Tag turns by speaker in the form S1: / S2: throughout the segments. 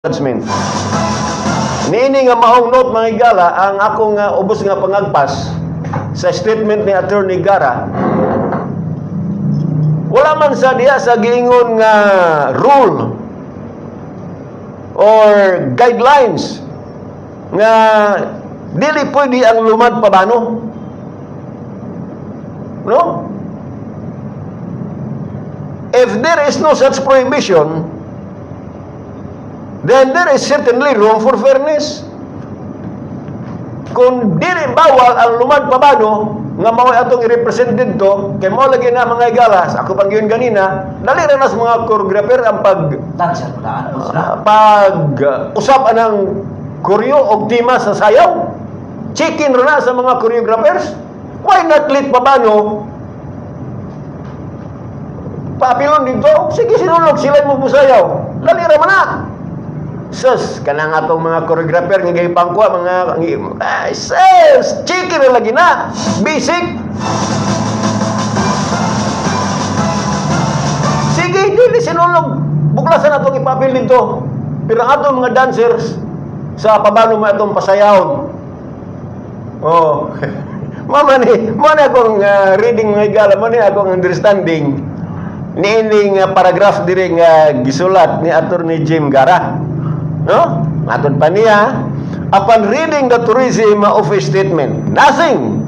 S1: Judgment. Niini nga maong note, mga higala, ang akong ubos nga pangagpas sa statement ni Attorney Gara, wala man sa diya sa giingon nga rule or guidelines nga dili pwede ang Lumad Pabano. No? If there is no such prohibition, then there is certainly room for fairness. Kung dili bawal ang Lumad Pabano nga mao atong i-represent didto, kay mao lagi na, mga higala, ako pang yun ganina, dali ra na sa mga choreographer ang pag
S2: Dancer po daan po sila.
S1: Pag usap anang choreo og tema sa sayaw. Chicken ra na sa mga choreographers. Why not let Pabano paapilon dito? Sige, sinulog sila mo musayaw. Dali ra man na. Sus, kanang atong mga choreographer nga gipangkuha mga ay, sus, chicken ra lagi na. Basic. Sige, dili sinulog. Buklasan atong ipapil dito. Pero ang atong mga dancers sa Pabano mo atong pasayawon. Oh. Mama ni, mo na akong reading, mga higala, mo ni akong understanding niining paragraph diri nga gisulat ni Attorney Jim Gara. No? Matod pa niya, "Upon reading the tourism office statement, nothing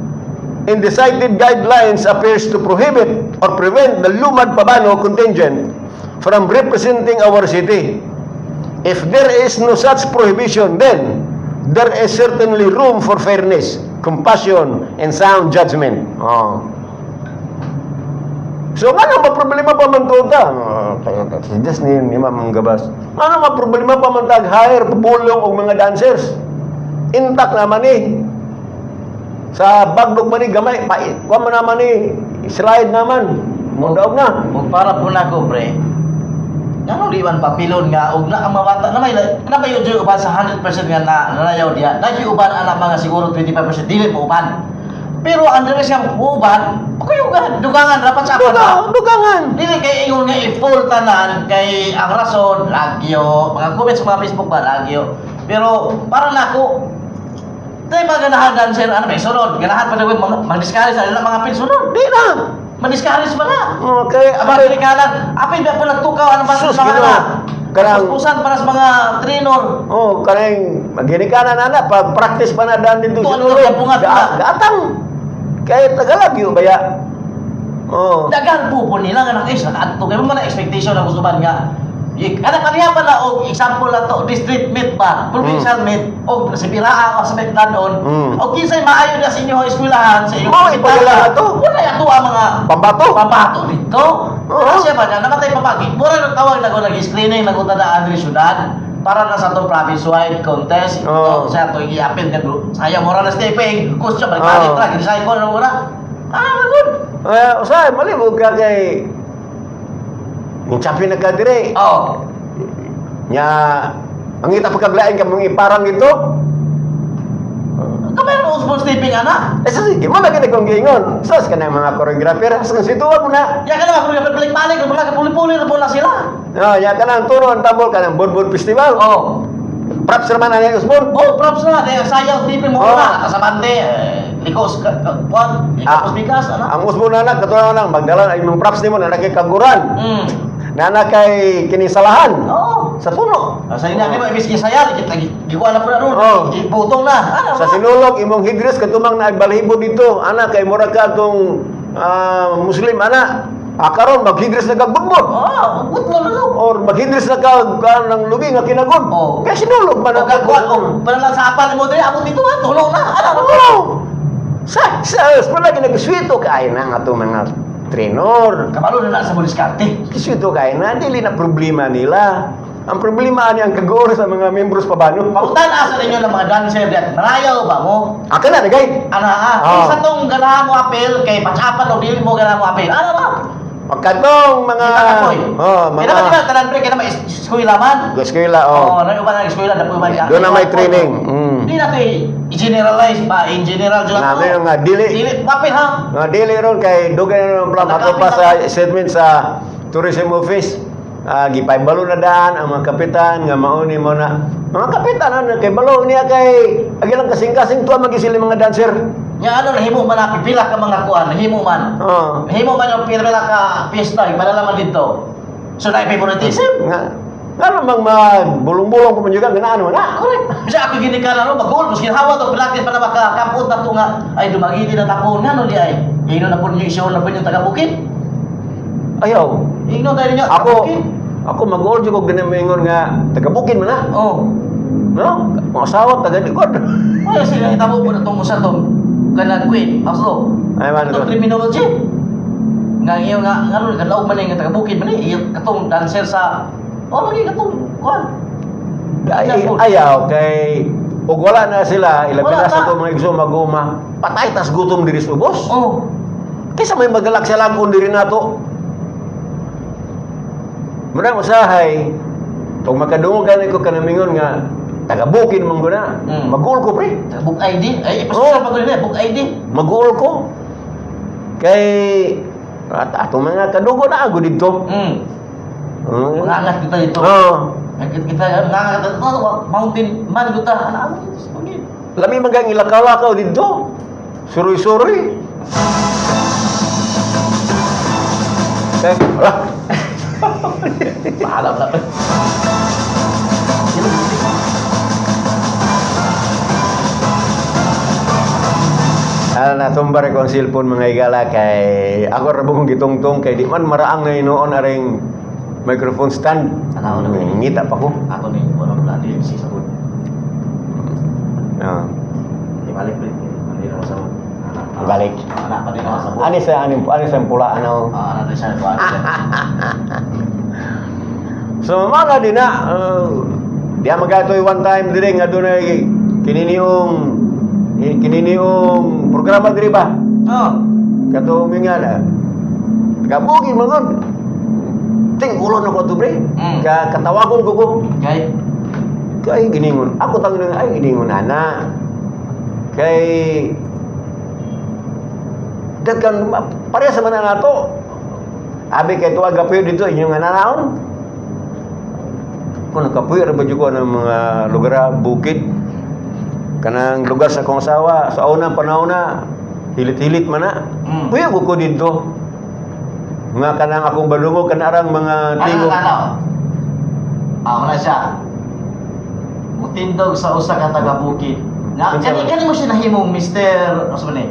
S1: in the cited guidelines appears to prohibit or prevent the Lumad Pabano contingent from representing our city. If there is no such prohibition, then there is certainly room for fairness, compassion, and sound judgment." Oh. So, nga ma problema pa man to ta? Oh, just ni Ma'am Gabas. Ano ma problema pa man tag hire pabulong og mga dancers? Intact naman eh. Sa bagdog man ni gamay, pa, kuha man naman ni slide naman. Mundaog na.
S2: Ug para po nako, pre. Ngano di man papilon nga og na ang mga bata na may na may uban sa 100% nga na nanayaw diya. Na uban ana mga siguro 25% dili mo uban. Pero ang diri siya uban, okay dugangan dapat sa
S1: Duga, dugangan.
S2: Dili kay ingon nga i-full tanan kay ang rason lagyo, mga comments sa mga Facebook ba lagyo. Pero para nako tayo mga ganahan dancer, ano may sunod, ganahan pa na mag-discourage sa mga pin sunod.
S1: Di na.
S2: Ma-discourage ba na?
S1: Okay,
S2: Ang mga ginikanan, apil ba po nagtukaw ano ba
S1: Sus,
S2: sa mga
S1: Ginoo.
S2: anak?
S1: Kanang
S2: Puspusan para sa mga trainer.
S1: Oh, kanang maginikanan na pag practice pa na daan dito
S2: Ito,
S1: sinulog.
S2: ano, bungat na.
S1: Gaatang. Kay Tagalog yun baya. Oh.
S2: Daghan po po nila nga nak nakaadto kay mo na expectation na gusto man nga kada kaniya pa na og example na to, district meet ba, provincial meet og sa Biraa o sa Mekdanon og kinsay maayo na sa inyong eskwelahan sa inyong
S1: Mao ipagalaha to.
S2: Wala yato ang mga
S1: Pambato.
S2: Pambato dito.
S1: Oo.
S2: Siya ba na namatay pamagi. Mura nang tawag na ko nag-screening na kung tadaan diri syudad para na sa atong province-wide contest.
S1: Oo.
S2: Sa atong i-appeal nga sayang mura na stepping. Kusyo balik-balik ra ginisay ko na mura. Ah, good.
S1: Eh, usay malibog ka kay yung champion na ka dire.
S2: Oh.
S1: Nya mangita pagkaglain ka mong iparang ito.
S2: Kamay mo usbon stepping ana.
S1: Eh, sa sige, mo lagi na kong giingon. Sus ka na mga choreographer, sa situwa mo na.
S2: Ya ka na kung balik-balik kung wala ka puli-puli na po na sila.
S1: No, ya ka na ang turo ang tambol ka ng Budbud Festival.
S2: Oh.
S1: Props naman ang usbon.
S2: Oh, props na. Dahil sayaw stepping mo na. Kasabante, eh, likos, kuwan, likos bigas, ano?
S1: Ang usbon na lang, katulad lang, magdala ay mga props nimo na kay kaguran. Na kay kinisalahan.
S2: Oo.
S1: Sa puno.
S2: Ah, sa ina, di ba, ibis kisaya, likit lagi, gikuha na po na ron,
S1: Oo.
S2: iputong na. Ano
S1: Sa
S2: ba?
S1: sinulog imong hidris katumang na balahibo dito. Ana kay mura ka atong Muslim ana. Ah, karon maghidris na kag budbud.
S2: Oo, putlo na ron.
S1: Or maghidris na kag ng lubi nga kinagod.
S2: Oo.
S1: Kay sinulog man
S2: O
S1: ang
S2: kagkuhan, o, panalang sa apal mo diri, abot dito ha, tulong na, ano ba?
S1: Oo. Sa palagi nagsuwito kay na nga atong mga trainer.
S2: Kabalo na na sa diskarte.
S1: Kiswito kay na dili na problema nila. Ang problema ani ang kaguor sa mga membros Pabano.
S2: Pangutan asa ninyo ng mga dancer diyan, marayaw ba mo?
S1: Aka na nagay.
S2: Ana ah,
S1: Oo.
S2: sa tong ganahan mo apel, kay patsapan o dili mo ganahan mo apel, ano ba?
S1: Pagkatong mga
S2: Kita ka koy.
S1: Oh,
S2: Kaya naman
S1: mga
S2: di ba, tanan pre, kaya naman eskwela man.
S1: eskwela
S2: Oh,
S1: oh.
S2: na uban ang eskwela, na uban ka.
S1: Doon na may training.
S2: Di na to i-generalize pa, in general dyan
S1: Na may nga dili
S2: Dili, papel ha.
S1: Nga dili ron kay dugay na ron plan ato pa sa statement sa tourism office. Gipaybalo na daan ang mga kapitan nga mauni mo na. Mga kapitan ano kay balo niya kay agilang kasing-kasing tuwa magisili mga dancer.
S2: Nya ano nahimo man na pipila ka mga kuan, nahimo man.
S1: Oh.
S2: Nahimo man yung pila ka piyesta, ipadala man dito. So na favoritism.
S1: Nga nga namang magbulong-bulong ko man juga ganaan mo na.
S2: Correct. Bisa ako ginikan ano, magul, mas ginhawa to, pilatin pa na makakampot na to nga, ay dumagiti na tapon nga, no di ay. Ino na po ninyo, isyon na po yung taga-bukid.
S1: Ayaw.
S2: Ino tayo ninyo,
S1: Ako
S2: taga-bukid.
S1: ako mag-uol jud og ganang moingon nga taga-bukid man na.
S2: Oh.
S1: No? Mga asawa taga likod.
S2: Ay, sige, itabo po na itong usa tong kanang queen. Aso,
S1: Ay man
S2: itong
S1: ko.
S2: criminology. Nga iyo nga, nga ano, kalaog man nga taga-bukid man eh, iyo katong dancer sa, oh, lagi katong, kuan.
S1: Ay, ayaw kay ug wala na sila ilabi
S2: Wala
S1: na sa
S2: ta.
S1: itong mga igso maguma. Patay tas gutom diri sa ubos.
S2: Oh,
S1: Kaysa may magalak siya lang diri nato. Muna usahay, kung makadungog gani ko kanamingon nga taga-bukid man guna. Mag-uol ko pre.
S2: Book ID. Ay, ipasusan pa ko nila, book ID.
S1: Mag-uol ko. Kay at atong mga kadugo na ako dito.
S2: Mangangat kita dito.
S1: Oo.
S2: Kita mangangat dito. Mountain man guta. Ano ano? Sige.
S1: Lami man kang ilakaw-lakaw dito. Suroy-suroy. Eh, wala.
S2: Paalam na.
S1: Ah, natumbar ko ang cellphone, mga higala, kay ako ra kong gitungtong kay di man maraang na inoon aring microphone stand.
S2: Tanaw na ba?
S1: Ngita pa ko.
S2: Ako ni wala ko lagi si sabon.
S1: Ah.
S2: Ibalik pa rin. Hindi na sabon.
S1: Balik.
S2: Anak pa din ako sabon.
S1: Ani sa ani ani sa pula ano.
S2: Ah, anak din siya ko.
S1: So mga din na di magatoy one time dire nga dunay kininiong programa diri ba?
S2: Oh.
S1: Kato nga na. Kabugi man gud. Ting ulo na ko to pre. Ka katawagon ko ko.
S2: Okay.
S1: Kay giningon. Ako tang ay giningon ana. Kay dagkan pareha sa man nato. Abi kay tuwag kapuyo dito inyong ananaon. Kung nakapuyo ra ba jud ko ng mga lugar bukid, kanang lugar sa akong asawa sa unang panahon na hilit-hilit man na. Puyo ko ko dito. Nga kanang akong balungo kanarang mga
S2: Ano
S1: tingog.
S2: ano? Ah, wala siya. Mutindog sa usa ka taga bukid. Na
S1: Kinsa
S2: kani
S1: man?
S2: kani mo siya nahimong Mr. Ano sa man eh?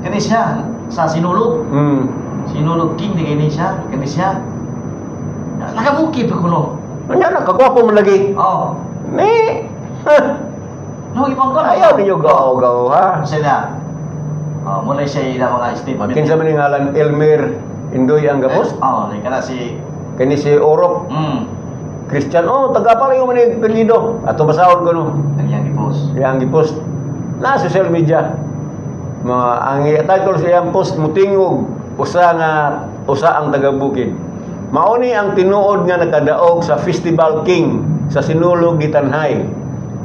S2: Kani siya sa Sinulog. Sinulog King di kani siya, kani siya. Nakabukid pa kuno.
S1: Ano na kagwapo man lagi.
S2: Oh.
S1: Ni.
S2: No, ibang ko.
S1: Ayaw ninyo gaw-gaw ha.
S2: Siya na. Oh, muna siya ilang mga statement.
S1: Kinsa man yung ngalan Elmer Indoy ang gapos?
S2: Oh, di kana si
S1: Kani si Orop Christian. Oh, taga pala yung man apelyido. Ato basahon ko no.
S2: Ang iyang i-post.
S1: Iyang gipost na social media. Mga ang title sa iyang post, "Mutingog usa nga usa ang taga bukid." Mauni ang tinuod nga nakadaog sa Festival King sa Sinulog Gitanhay.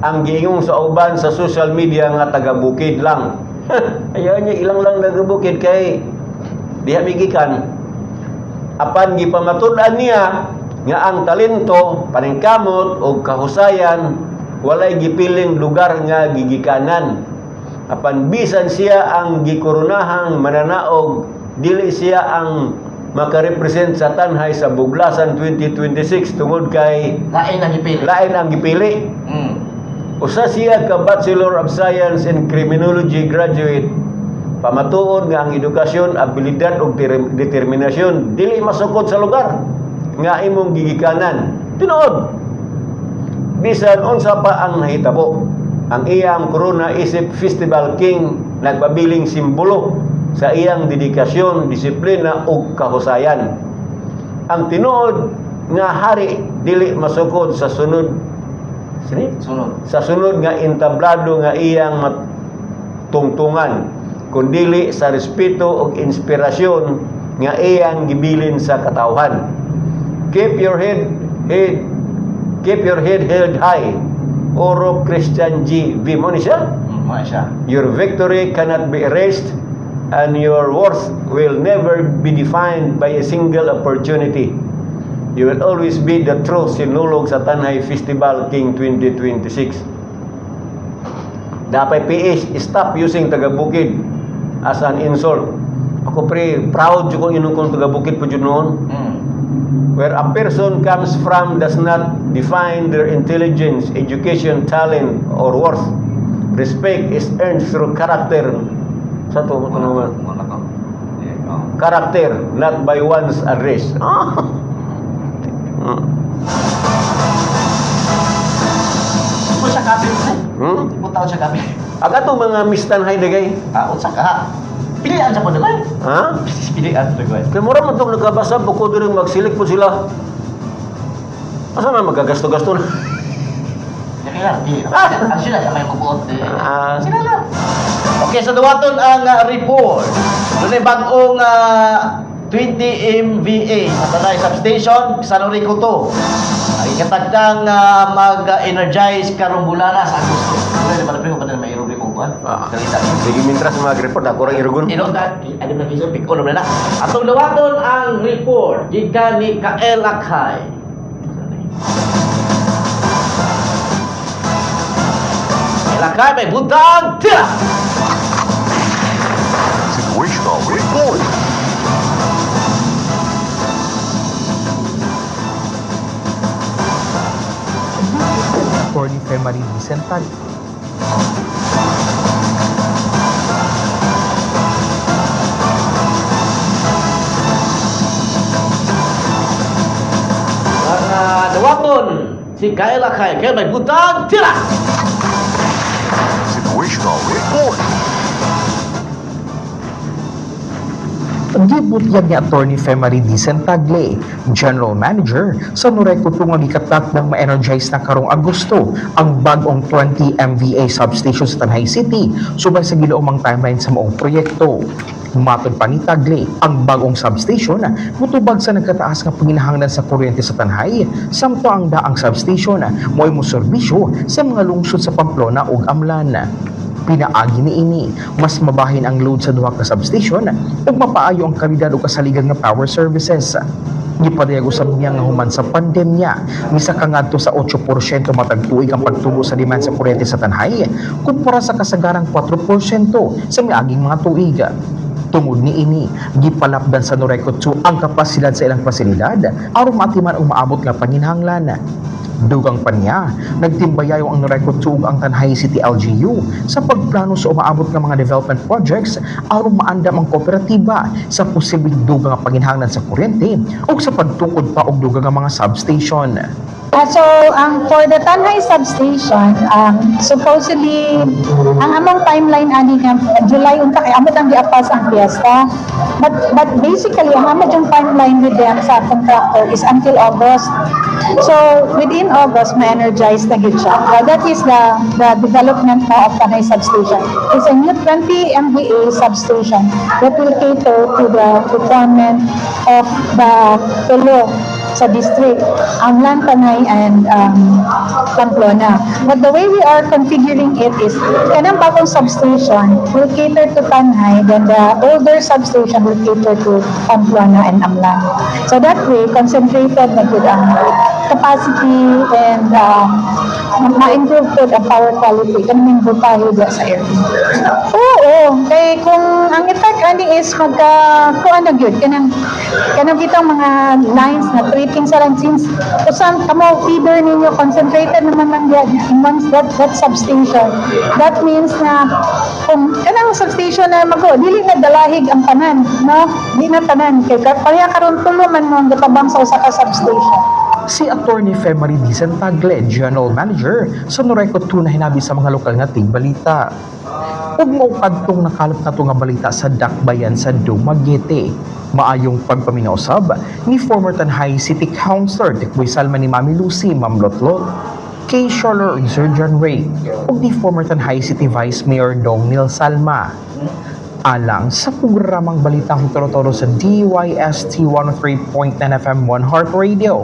S1: Ang giingon sa uban sa social media nga taga bukid lang. Ayaw niya ilang lang taga bukid kay diha migikan. Apan gipamatud-an niya nga ang talento, paningkamot o kahusayan walay gipiling lugar nga gigikanan. Apan bisan siya ang gikoronahang mananaog, dili siya ang makarepresent sa Tanhay sa Buglasan 2026 tungod kay
S2: Lain ang gipili.
S1: lain ang gipili. Usa siya ka Bachelor of Science in Criminology graduate. Pamatuod nga ang edukasyon, abilidad ug determinasyon dili masukod sa lugar nga imong gigikanan. Tinuod. Bisan unsa pa ang nahitabo, ang iyang corona isip Festival King nagpabiling simbolo sa iyang dedikasyon, disiplina ug kahusayan. Ang tinuod nga hari dili masukod sa sunod sini
S2: Sunod.
S1: sa sunod nga entablado nga iyang matungtungan kundili sa respeto ug inspirasyon nga iyang gibilin sa katawhan. Keep your head held high. Oro Christian G. V. Mo ni siya?
S2: Muna siya.
S1: Your victory cannot be erased and your worth will never be defined by a single opportunity. You will always be the true Sinulog sa Tanay Festival King 2026. Dapat PS, stop using taga-bukid as an insult. Ako pre, proud jud ko ingon kong taga-bukid po jud noon. Where a person comes from does not define their intelligence, education, talent, or worth. Respect is earned through character. Sa to, ito naman.
S2: Wala ka. Eh, oh.
S1: Character, not by one's address. Ah.
S2: Tipo siya kapit, pre. Tipo tao siya kapit.
S1: Ang atong mga Miss Tanhay dagay.
S2: Ah, unsa ka? Pilian sa po dagay.
S1: Ha?
S2: Pilian sa dagay.
S1: Kay mura man tong nakabasa bukod diri magsilik po sila. Asa man magagasto-gasto na?
S2: Kaya di. Ang sila sa may kubuot eh.
S1: Ah.
S2: Sila lang. Okay, so duwaton ang report. Dunay bag-ong 20 MVA sa Tanay Substation, San Rico 2. Ay katagdang mag-energize karong bulana sa Agosto. Wala di ba na pre, may irog ko kuan.
S1: Ah.
S2: Kalita.
S1: Sige, mintras mag-report ako rang irugon.
S2: Ino ka, ano na kisyo, pick on na. Atong dawaton ang report gikan ni Kael Akhay. Kael Akhay may butang tira.
S3: Situational Report.
S4: Attorney Femarin Vicental.
S2: Ang dawaton si Kael Akhay, kay may butang tira.
S3: Situational Report.
S4: Gibutyag ni Attorney Femary D. Sentagle, General Manager sa Noreco 2 nga gikatakdang ma-energize na karong Agosto ang bag-ong 20 MVA substation sa Tanay City subay sa gilaumang timeline sa maong proyekto. Matod pa ni Tagle, ang bagong substation mutubag sa nagkataas nga panginahanglan sa kuryente sa Tanay, samto ang daang substation mo'y moserbisyo sa mga lungsod sa Pamplona ug Amlan. Pinaagi niini, mas mabahin ang load sa duha ka substation ug mapaayo ang kalidad ug kasaligan nga power services. Gipadayag usab niya nga human sa pandemya, misaka ngadto sa 8% matag tuig ang pagtubo sa demand sa kuryente sa Tanay kumpara sa kasagarang 4% sa miaging mga tuig. Tungod niini, gipalapdan sa Noreco 2 ang kapasidad sa ilang pasilidad aron maatiman ang maabot nga panginahanglan. Dugang pa niya, nagtimbayayo ang Noreco 2 ug ang Tanay City LGU sa pagplano sa umaabot nga mga development projects aron maandam ang kooperatiba sa posibleng dugang nga panginahanglan sa kuryente ug sa pagtukod pa og dugang nga mga substation.
S5: So, ang for the Tanay substation, supposedly, ang among timeline ani nga July unta kay amo tang giapas ang fiesta. But basically, ang amo yung timeline with them sa contractor is until August. So, within August, ma-energize na gyud siya. That is the development now of Tanay substation. It's a new 20 MVA substation that will cater to the requirement of the tulo sa district, Amlan, Tanay, and Pamplona. But the way we are configuring it is, kanang bagong substation will cater to Tanay, then the older substation will cater to Pamplona and Amlan. So that way, concentrated na gud ang capacity and ma-improve po ang power quality kanang voltahe diya sa area. Oo, kay kung ang effect ani is magka kuan na gyud kanang kitang mga lines na tripping sa lang since usan kamo feeder ninyo concentrated naman lang diya in one that substation. That means na kung kanang substation na mago dili na dalahig ang tanan, no? Di na tanan kay pareha karon tulo man mo ang gatabang sa usa ka substation.
S4: Si Attorney Femary D. Sentagle, General Manager sa Noreco 2 na hinabi sa mga lokal nga tigbalita. Ug mao kadtong nakalap nato nga balita sa Dakbayan sa Dumaguete. Maayong pagpaminaw usab ni former Tanay City Councilor Tikboy Salma ni Mami Lucy Mamlotlot, kay Charlotte ug Sir John Ray ug ni former Tanay City Vice Mayor Dong Neil Salma. Alang sa programang Balitang Toro-Toro sa DYST 103.9 FM 1 Heart Radio.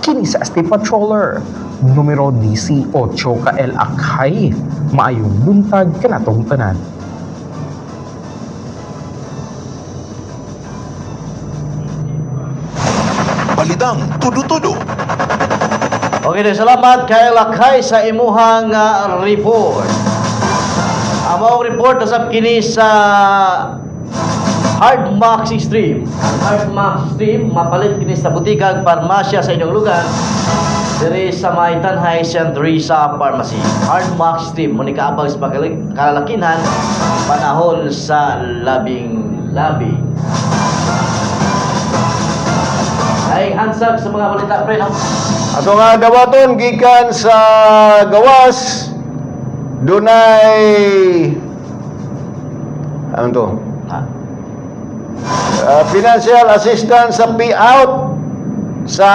S4: Kini sa ST Patroller, numero DC 8 KL Akhay, maayong buntag kanatong tanan.
S3: Balita. Balitang Tudo-Tudo.
S2: Okay, then, salamat kay Lakay sa imuhang report. Ang maong report nasab kini sa Hard Max Extreme. Ang Hard Max Extreme mapalit kini sa butika ug parmasya sa inyong lugar. Diri sa may Tanhay St. Teresa Pharmacy. Hard Max Extreme mo ni kaabag sa kalalakinhan panahon sa labing labi. Ay hansag sa mga balita, pre, no?
S1: Ato nga dawaton gikan sa gawas, dunay ano to?
S2: Ha?
S1: Financial assistance sa payout sa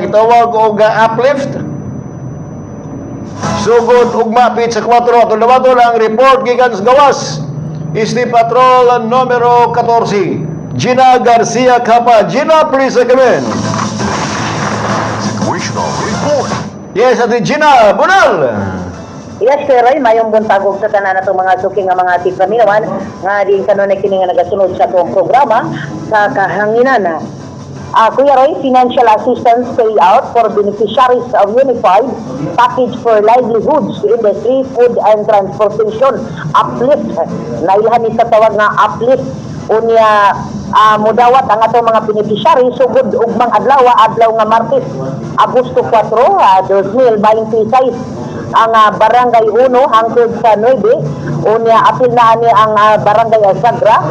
S1: gitawag og uplift sugod ugma sa 4. Atong dawaton ang report gikan sa gawas, Isdi Patrol numero 14, Gina Garcia Capa. Gina, please come in.
S3: Situational Report.
S1: Yes, Ate Gina Bunal.
S6: Yes, Sir Roy, mayong buntag og sa tanan natong mga suki nga mga tigpaminawan nga diin kanunay kini nga nagasunod sa atong programa sa kahanginan. Kuya Roy, financial assistance payout for beneficiaries of Unified Package for Livelihoods, Industry, Food and Transportation Uplift. Nailhan ni sa tawag nga uplift. Unya mudawat ang atong mga beneficiary sugod ugmang adlaw, adlaw nga Martes, Agosto 4, 2026, ang Barangay 1 hangtod sa 9. Unya apil na ani ang Barangay Asagra,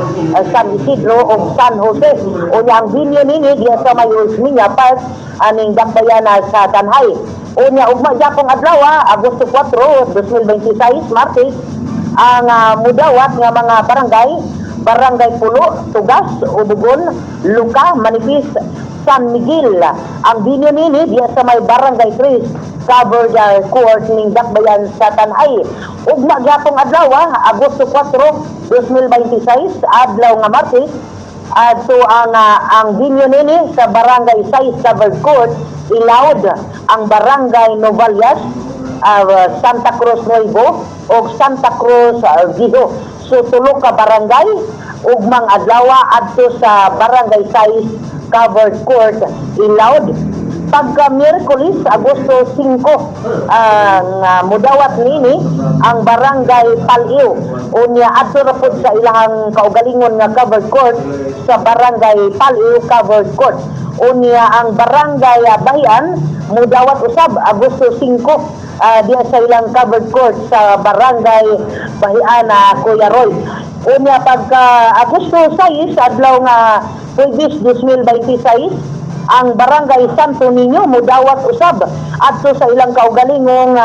S6: San Isidro ug San Jose. Unya ang venue nini diya sa may Osmeña Park aning Dakbayana sa Tanhay. Unya ugma gyapong adlaw, Agosto 4, 2026, Martes, ang mudawat nga mga barangay: Barangay Pulo, Tugas, Ubugon, Luka, Manipis, San Miguel. Ang venue nini diya sa may Barangay 3 covered court ning Dakbayan sa Tanay. Ugma gyapong adlaw, Agosto 4, 2026, adlaw nga Martes, adto ang venue nini sa Barangay 6 covered court, Ilaud, ang Barangay Novalias, Santa Cruz Nuevo ug Santa Cruz Viejo. So tulo ka barangay ugmang adlaw adto sa Barangay 6 covered court, Ilaud. Pagka Miyerkules, Agosto 5, ang mudawat nini ang Barangay Paliw. Unya adto ra pud sa ilahang kaugalingon nga covered court sa Barangay Paliw covered court. Unya ang Barangay Bahian mudawat usab Agosto 5 diya sa ilang covered court sa Barangay Bahian na, Kuya Roy. Unya pagka Agosto 6, adlaw nga Huwebes, 2026, ang Barangay Santo Niño mudawat usab adto sa ilang kaugalingong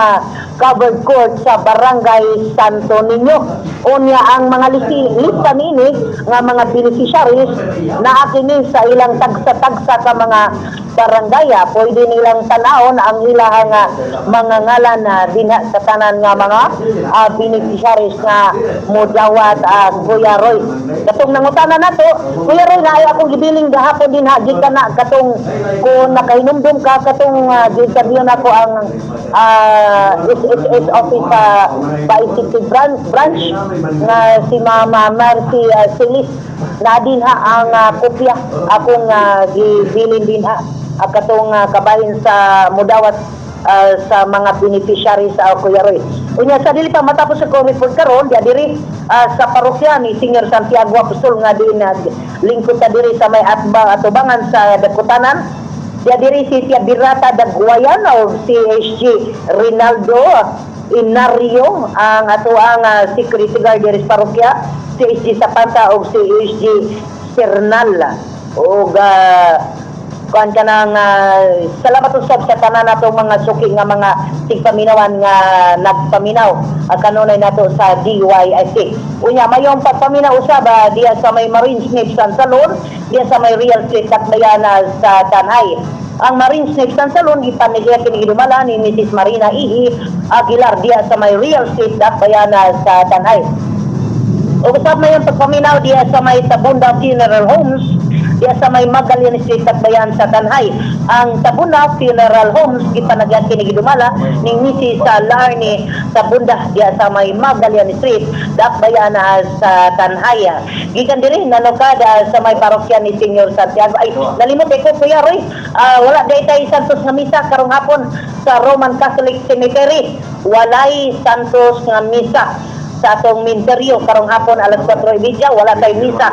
S6: covered court sa Barangay Santo Niño. Unya ang mga lista nini nga mga beneficiaries naa kini sa ilang tagsa-tagsa ka mga barangay. Pwede nilang tanawon ang ilahang mga ngalan na dinha sa tanan nga mga beneficiaries nga mudawat, Kuya Roy. Katong nangutana nato, Kuya Roy, naay akong gibiling gahapon dinha gikan na katong kung nakahinumdum ka katong gi-interview nako ang SSS office sa Bais City branch nga si Mama Mercy Celis na dinha ang kopya akong gibilin dinha katong kabahin sa mudawat sa mga beneficiaries sa Kuya Roy. Unya sa dili pa matapos sa report karon dia diri sa parokya ni Senior Santiago Apostol nga di lingkod ta diri sa may atba atubangan sa Dakutanan. Dia diri si Tia Birata Dagwayan o CHG Rinaldo Inario ang ato ang security guard diri sa parokya, CHG Sapanta o CHG Sernal og kuan ka nang salamat usab sa tanan natong mga suki nga mga tigpaminawan nga nagpaminaw kanunay nato sa DYSC. Unya mayong pagpaminaw usab diya sa may Marine Snakes and Salon, diya sa may Real Street Dakbayana sa Tanay. Ang Marine Snakes and Salon ipanigya kini gidumala ni Mrs. Marina Ihi Aguilar diya sa may Real Street Dakbayana sa Tanay. Ug usab mayong pagpaminaw diya sa may Tabunda Funeral Homes. Diya sa may Magallanes Street, Dakbayan sa Tanay. Ang Tabunda Funeral Homes gipanagyan kini gidumala ning Mrs. Larnie Tabunda diya sa may Magallanes Street, Dakbayan sa Tanay. Gikan diri nanukad sa may parokya ni Senyor Santiago. Ay, nalimot ko, Kuya Roy. Wala day tay Santos nga misa karong hapon sa Roman Catholic Cemetery. Walay Santos nga misa sa atong minteryo karong hapon alas 4:30, wala tay misa.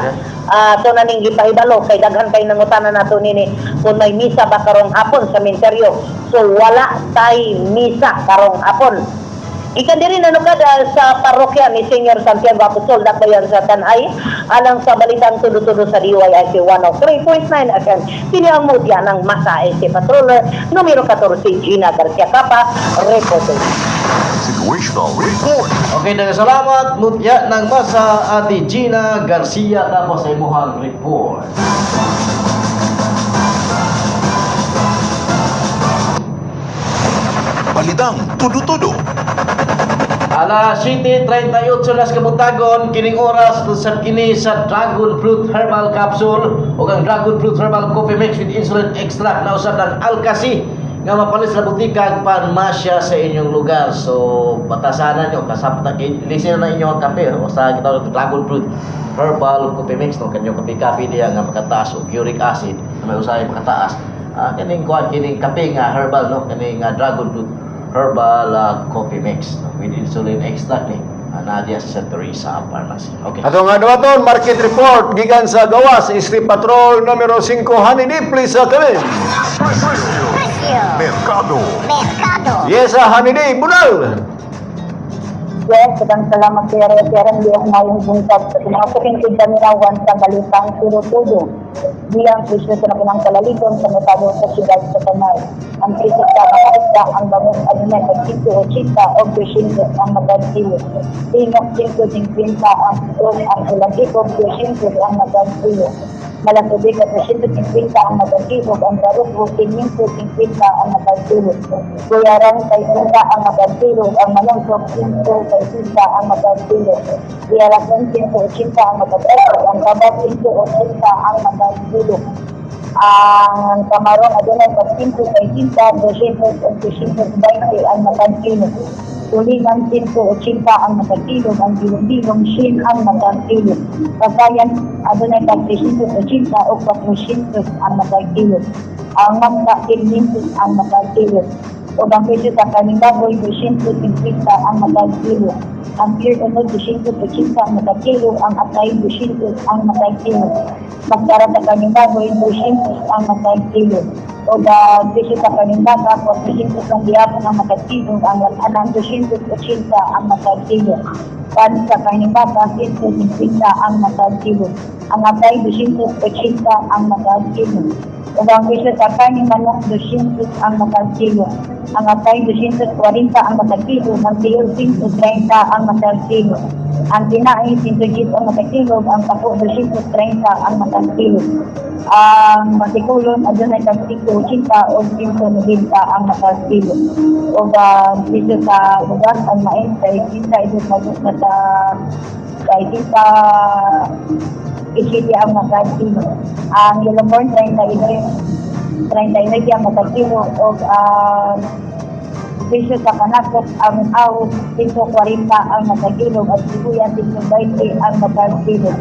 S6: To na ning gipahibalo kay daghan kay nangutana nato nini kung may misa ba karong hapon sa minteryo. So wala tay misa karong hapon. Ikan diri nanukad sa parokya ni Senyor Santiago Apostol, Dakbayan sa Tanay, alang sa Balitang Tudo-Tudo sa DYIC 103.9 FM. Kini ang mutya ng Masa AC Patroller numero 14, Gina Garcia Capa, reporting.
S3: Situational Report.
S2: Okay, daghang salamat mutya ng masa, Ate Gina Garcia, tapos sa imuhang report.
S3: Balitang Tudo-Tudo.
S2: Alas 7:38 nas kabuntagon, kining oras sa kini sa Dragon Fruit Herbal Capsule o ang Dragon Fruit Herbal Coffee Mix with Insulin Extract na usab ng Alcasi nga mapalit sa butika ug parmasya sa inyong lugar. So batasanan nyo, kasapta kay listen na inyo ang kape o sa gitawag na Dragon Fruit Herbal Coffee Mix, no, kanyong kape-kape diya nga makataas og uric acid na may usahay makataas. Kining kuan, kining kape nga herbal, no, kining Dragon Fruit Herbal Coffee Mix, no, with insulin extract ni nadia sa Santa Teresa Pharmacy. Okay.
S1: Ato nga dawaton market report gikan sa gawas Street Patrol numero 5 Hanidi, please sa kami.
S3: Mercado.
S1: Yes, Hanidi, bunal.
S5: Yes, daghang salamat, Kuya Roy. Kuya Ram, di mayong buntag sa mga suking tigdaminawan sa Balitang Tudo-Tudo. Bilang presyo sa nakunang kalaligon sa merkado sa siyudad sa Tanay. Ang presyo sa mga isda, ang bangus adunay tag 180 o 200 ang matag kilo. Tingok 5.50 ang putok, ang ulang ikog 200 ang matag kilo. Malasubik at 350 ang matag kilo, ang baroko 550 ang matag kilo. Kuyaran kay 30 ang matag kilo, ang malongkok 5 kay 30 ang matag kilo. Diyarason 180 ang matag kilo, ang kabak 180 ang matag kilo. Ang kamaron adunay tag 5 kay 30, 200 o 220 ang matag kilo. Tulingan 180 ang matag kilo, ang bilong-bilong 100 ang matag kilo. Pagkayan adunay tag 380 o 400 ang matag kilo. Ang mangga 500 ang matag kilo. O ang presyo sa kaning baboy 250 ang matag kilo. Ang pure unod 280 ang matag kilo, ang atay 200 ang matag kilo. Magkara sa kaning baboy 200 ang matag kilo. O ang presyo sa kaning baka 400 ang gihapon ang matag kilo, ang latanan 280 ang matag kilo. Pan sa kaning baka 150 ang matag kilo. Ang atay 280 ang matag kilo. Ug ang presyo sa kaning manok 200 ang matag kilo. Ang atay 240 ang matag kilo, ang tiyo 130 ang matag kilo. Ang tinai 110 ang matag kilo, ang pako 230 ang matag kilo. Ang matikulon adunay tag 180 o 190 ang matag kilo. Ug ang presyo sa bugas ang mais kay 32 na sa kay 30 isiti ang matag kilo. Ang yellow corn 39 39 ang matag kilo ug ang presyo sa kanakot ang awos 140 ang matag kilo at sibuyas 120 ang matag kilo.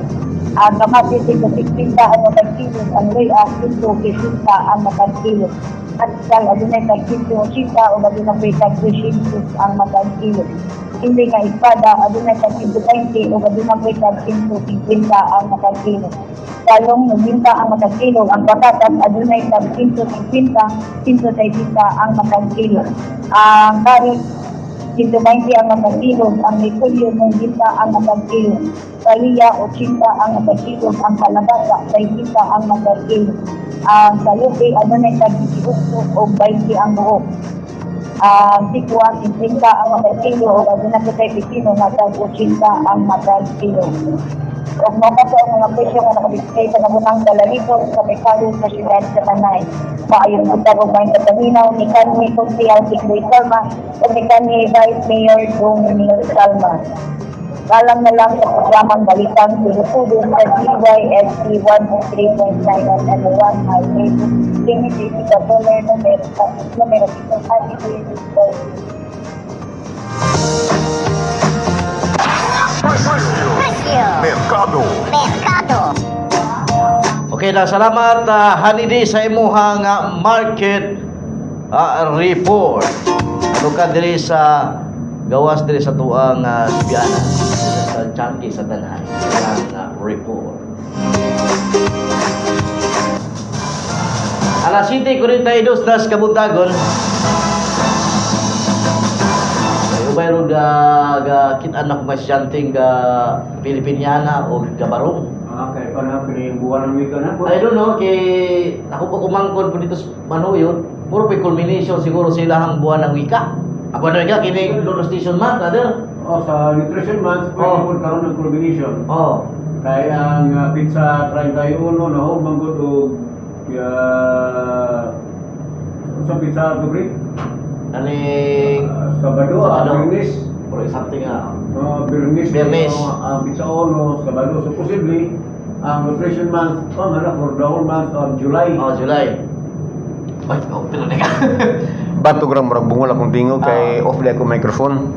S5: Ang kamatis 160 ang matag kilo, ang luya 160 ang matag kilo. At sal adunay tag 180 o adunay tag 200 ang matag kilo. Hindi nga espada adunay tag 120 o adunay tag 150 ang matag kilo. Talong 90 ang matag kilo, ang patatas adunay tag 150, 130 ang matag kilo. Ang carrot 120 ang matag kilo, ang repolyo 90 ang matag kilo. Kaliya 80 ang matag kilo, ang kalabasa 30 ang matag kilo. Ang sayote adunay tag 18 o 20 ang buok. Ang sikwa 50 ang matag kilo o adunay kay pipino nga tag 80 ang matag kilo. Ug mao pa ang mga presyo nga naka-display sa nagunang dalalipon sa merkado sa siyudad sa Tanay. Maayong buntag ug maayong pagpaminaw ni kanhi Konsehal Tikboy Salma ug ni kanhi Vice Mayor Dong Neil Salma.
S6: Galang na lang sa programang Balitang Tudo-Tudo sa DYSC 103.9 FM 1 Highway. Kini Jessica Soler, numero numero 7,
S3: Mercado.
S2: Okay na, salamat Hanidi sa imuhang market report. Ano ka diri sa gawas diri sa tuang Biana, sa Changi sa Tanay. Ang report. Alas 7:42 nas kabuntagon. Ay ubay ro ga ga kit-an na kumasyanting ga Pilipiniana o gabarong.
S1: Okay, pa buwan ng wika na.
S2: I don't know, kay ako pa kumangkon po dito sa Manuyo, puro pa culmination siguro sila ang buwan ng wika. Ang buwan ng wika, kini Lolo Station Month, brother.
S7: Oh, sa Nutrition Month, pwede po karon ng culmination.
S2: Oh.
S7: Kaya ang pizza 31 na ho, manggod og sa pizza to pre?
S2: Kaning
S7: Sabado,
S2: Sabado.
S7: Biyernes.
S2: Puro something ah.
S7: Biyernes.
S2: Biyernes.
S7: Ang pizza 1, Sabado. So, posible, ang Nutrition Month, oh, ano, for the whole month of July.
S2: Oh, July. Ay, oh, pero na ka.
S1: Batog ra murag bungol akong tingog kay off lang akong microphone.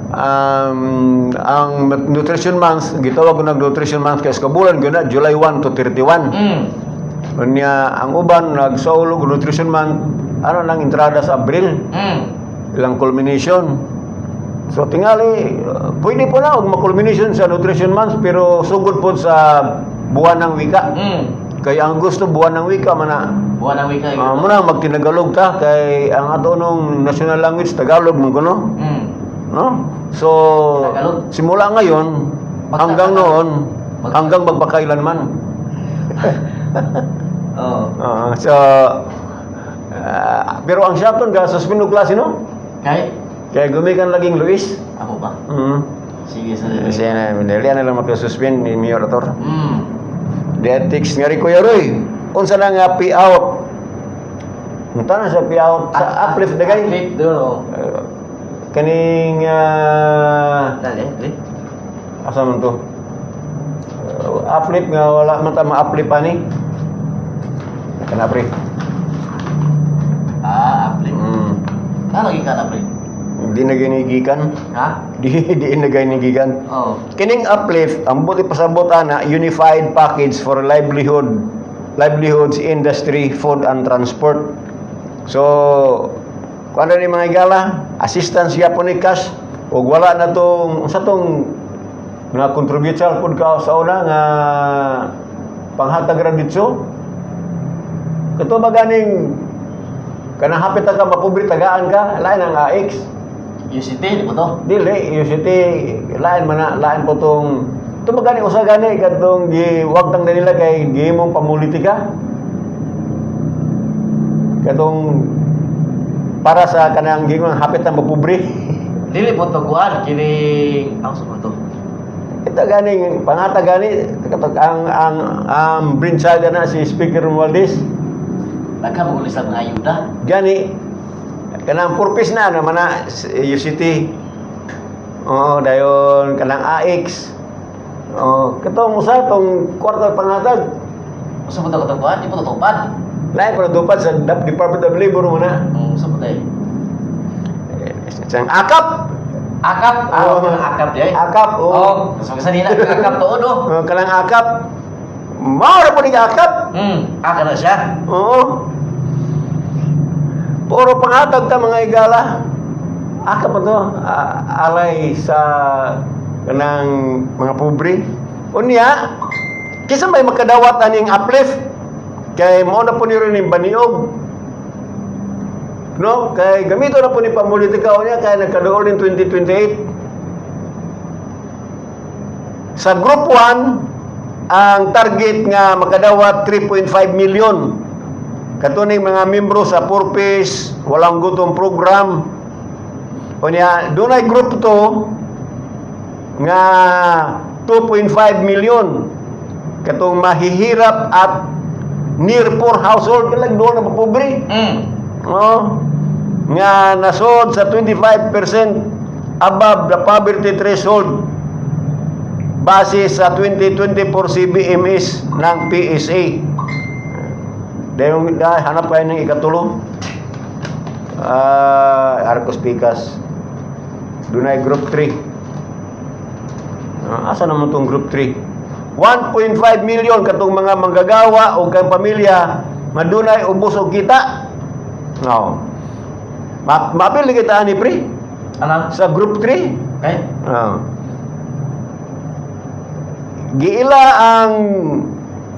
S1: Ang Nutrition Month, gitawag ko nag Nutrition Month kay sa bulan gyud na July 1 to 31. Unya ang uban nagsaulog og Nutrition Month ano nang entrada sa Abril, ilang culmination. So tingali, pwede po na og ma-culmination sa Nutrition Month pero sugod po sa buwan ng wika. Kay ang gusto buwan ng wika man na.
S2: Buwan ng wika.
S1: Ah, muna magtinagalog ta kay ang ato nung national language Tagalog man kuno, no? So
S2: Tagalog.
S1: simula ngayon hanggang noon, hanggang magpakailanman.
S2: Oh.
S1: Ah, so pero ang siyaton ga suspend og klase, no?
S2: Kay?
S1: Kay gumikan laging Luis.
S2: Ako ba? Sige, sige.
S1: Siya na, dili na lang makasuspend ni Mayor Ator. Dietetics nga rin, Kuya Roy. Unsa na nga payout? Unta na sa payout sa uplift dagay.
S2: Uplift, doon. Oh.
S1: Kaning
S2: Dali, dali.
S1: asa man to? Uplift nga wala man ta ma-uplift ani. Kana pre.
S2: Ah, uplift. Ah, lagi ka na, pre.
S1: Di na ginigikan.
S2: Ha?
S1: Di na ginigikan.
S2: Oh.
S1: Kining uplift, ang buti pasabot ana, Unified Package for Livelihoods Industry, Food and Transport. So, kuan ni mga igala, assistance gyapon ni cash ug wala na tong unsa tong nga contribute sa pud ka sa una nga panghatag ra ditso. Kato ba ganing kanang hapit ka mapobre tagaan ka, lain ang AX.
S2: UCT, di ba to?
S1: Dili, UCT, lain man na, lain po tong ito ba gani usa gani kadtong giwagtang na nila kay gihimong pamulitika. Katong para sa kanang gihimong hapit na mapobre.
S2: Dili po to kuan kining ako sa to.
S1: Ito gani pangata gani katong ang brainchild na si Speaker Romualdez.
S2: Daghan mo sa mga ayuda.
S1: Gani kanang purpose na naman na UCT. Oo, dayon kanang AX. Oo, katong usa tong kwarta pangatag.
S2: Usa po to katong kuan, di po to tupad.
S1: Lain pa dupad sa Department of Labor mo na.
S2: Usa po tayo.
S1: Eh, Siyang akap.
S2: Akap, ah,
S1: Oo.
S2: kanang akap di ay.
S1: Akap, oo.
S2: Oh, sa sa nila akap to do.
S1: Oo, kanang akap. Mao ra po ni akap.
S2: Aka na siya.
S1: Oo. Puro pangatag ta mga igala. Akap pa to alay sa kanang mga pobre. Unya, kinsa may makadawat aning uplift? Kay mao na po ni rin yung baniog. No? Kay gamito na po ni pamulitika unya kay nagkaduol ning 2028. Sa group 1, ang target nga makadawat 3.5 million. Katuning mga membro sa Purpose, Walang Gutom Program. Unya, dunay group 2 nga 2.5 million katong mahihirap at near poor household kalag doon na mapobre. No? Nga nasod sa 25% above the poverty threshold. base sa 2024 CBMS ng PSA. Dahil dahil hanap kayo ng ikatulo. Arcos Picas. Dunay group 3. Asa naman tong group 3? 1.5 million katong mga manggagawa o kang pamilya madunay ubos og kita. No. Maapil kita ani, pre,
S2: Anang?
S1: Sa group 3.
S2: Okay.
S1: Giila ang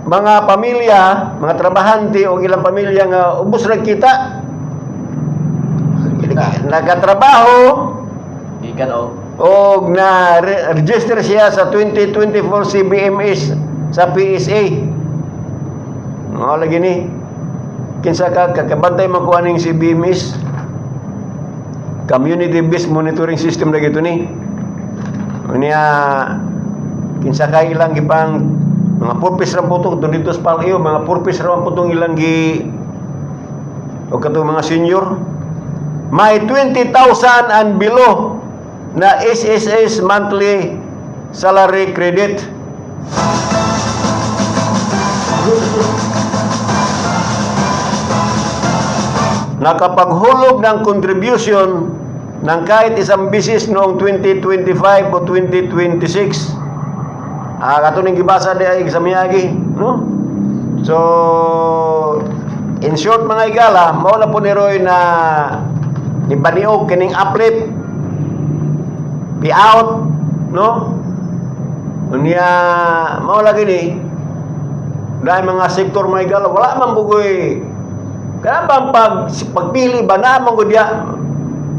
S1: mga pamilya, mga trabahante o ilang pamilya nga ubos ra kita. Nagatrabaho
S2: Gikan og
S1: og na register siya sa 2024 CBMS sa PSA. Mga lagi ni. Kinsa ka kakabantay man ko aning CBMS? Community Based Monitoring System lagi ito ni. Unya, kinsa ka ilang gipang mga purpose ra po to dito sa PALEO, mga purpose ra po tong ilang gi o katong mga senior may 20,000 and below na SSS monthly salary credit. Nakapaghulog ng contribution ng kahit isang bisis noong 2025 o 2026. Kato ning gibasa di ay sa miyagi, no? So, in short, mga igala, mao na po ni Roy na ni Baniog kining uplift be out, no? Unya, mao lagi ni dahil mga sektor, mga igala, wala man bugoy kaya bang pagpili ba na man gud ya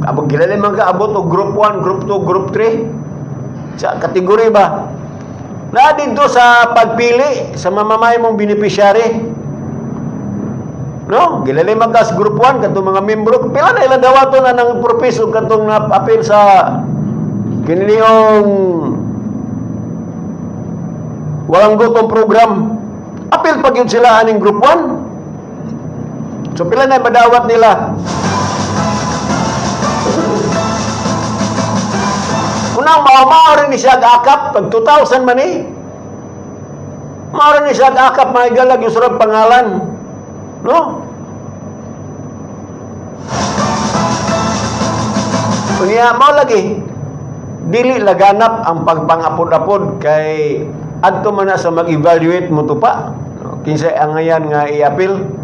S1: abot gilali man ka abot og group 1, group 2, group 3 sa kategory ba na dito sa pagpili sa mamamay mong beneficiary, no? Gilali man ka sa group 1, katong mga membro, pila na ilang dawaton na ng propes ug katong na apil sa kinilihong walang gutom program, apil pag yun sila aning group 1. So pila na madawat nila? Unang mao rin ni siya akap pag 2,000 man eh. Mao rin ni siya akap, mga galag yung surang pangalan. No? Unya, mao lagi. Dili laganap ang pagpangapod-apod kay adto man na sa mag-evaluate mo pa. No? Kinsa angayan nga i-appeal.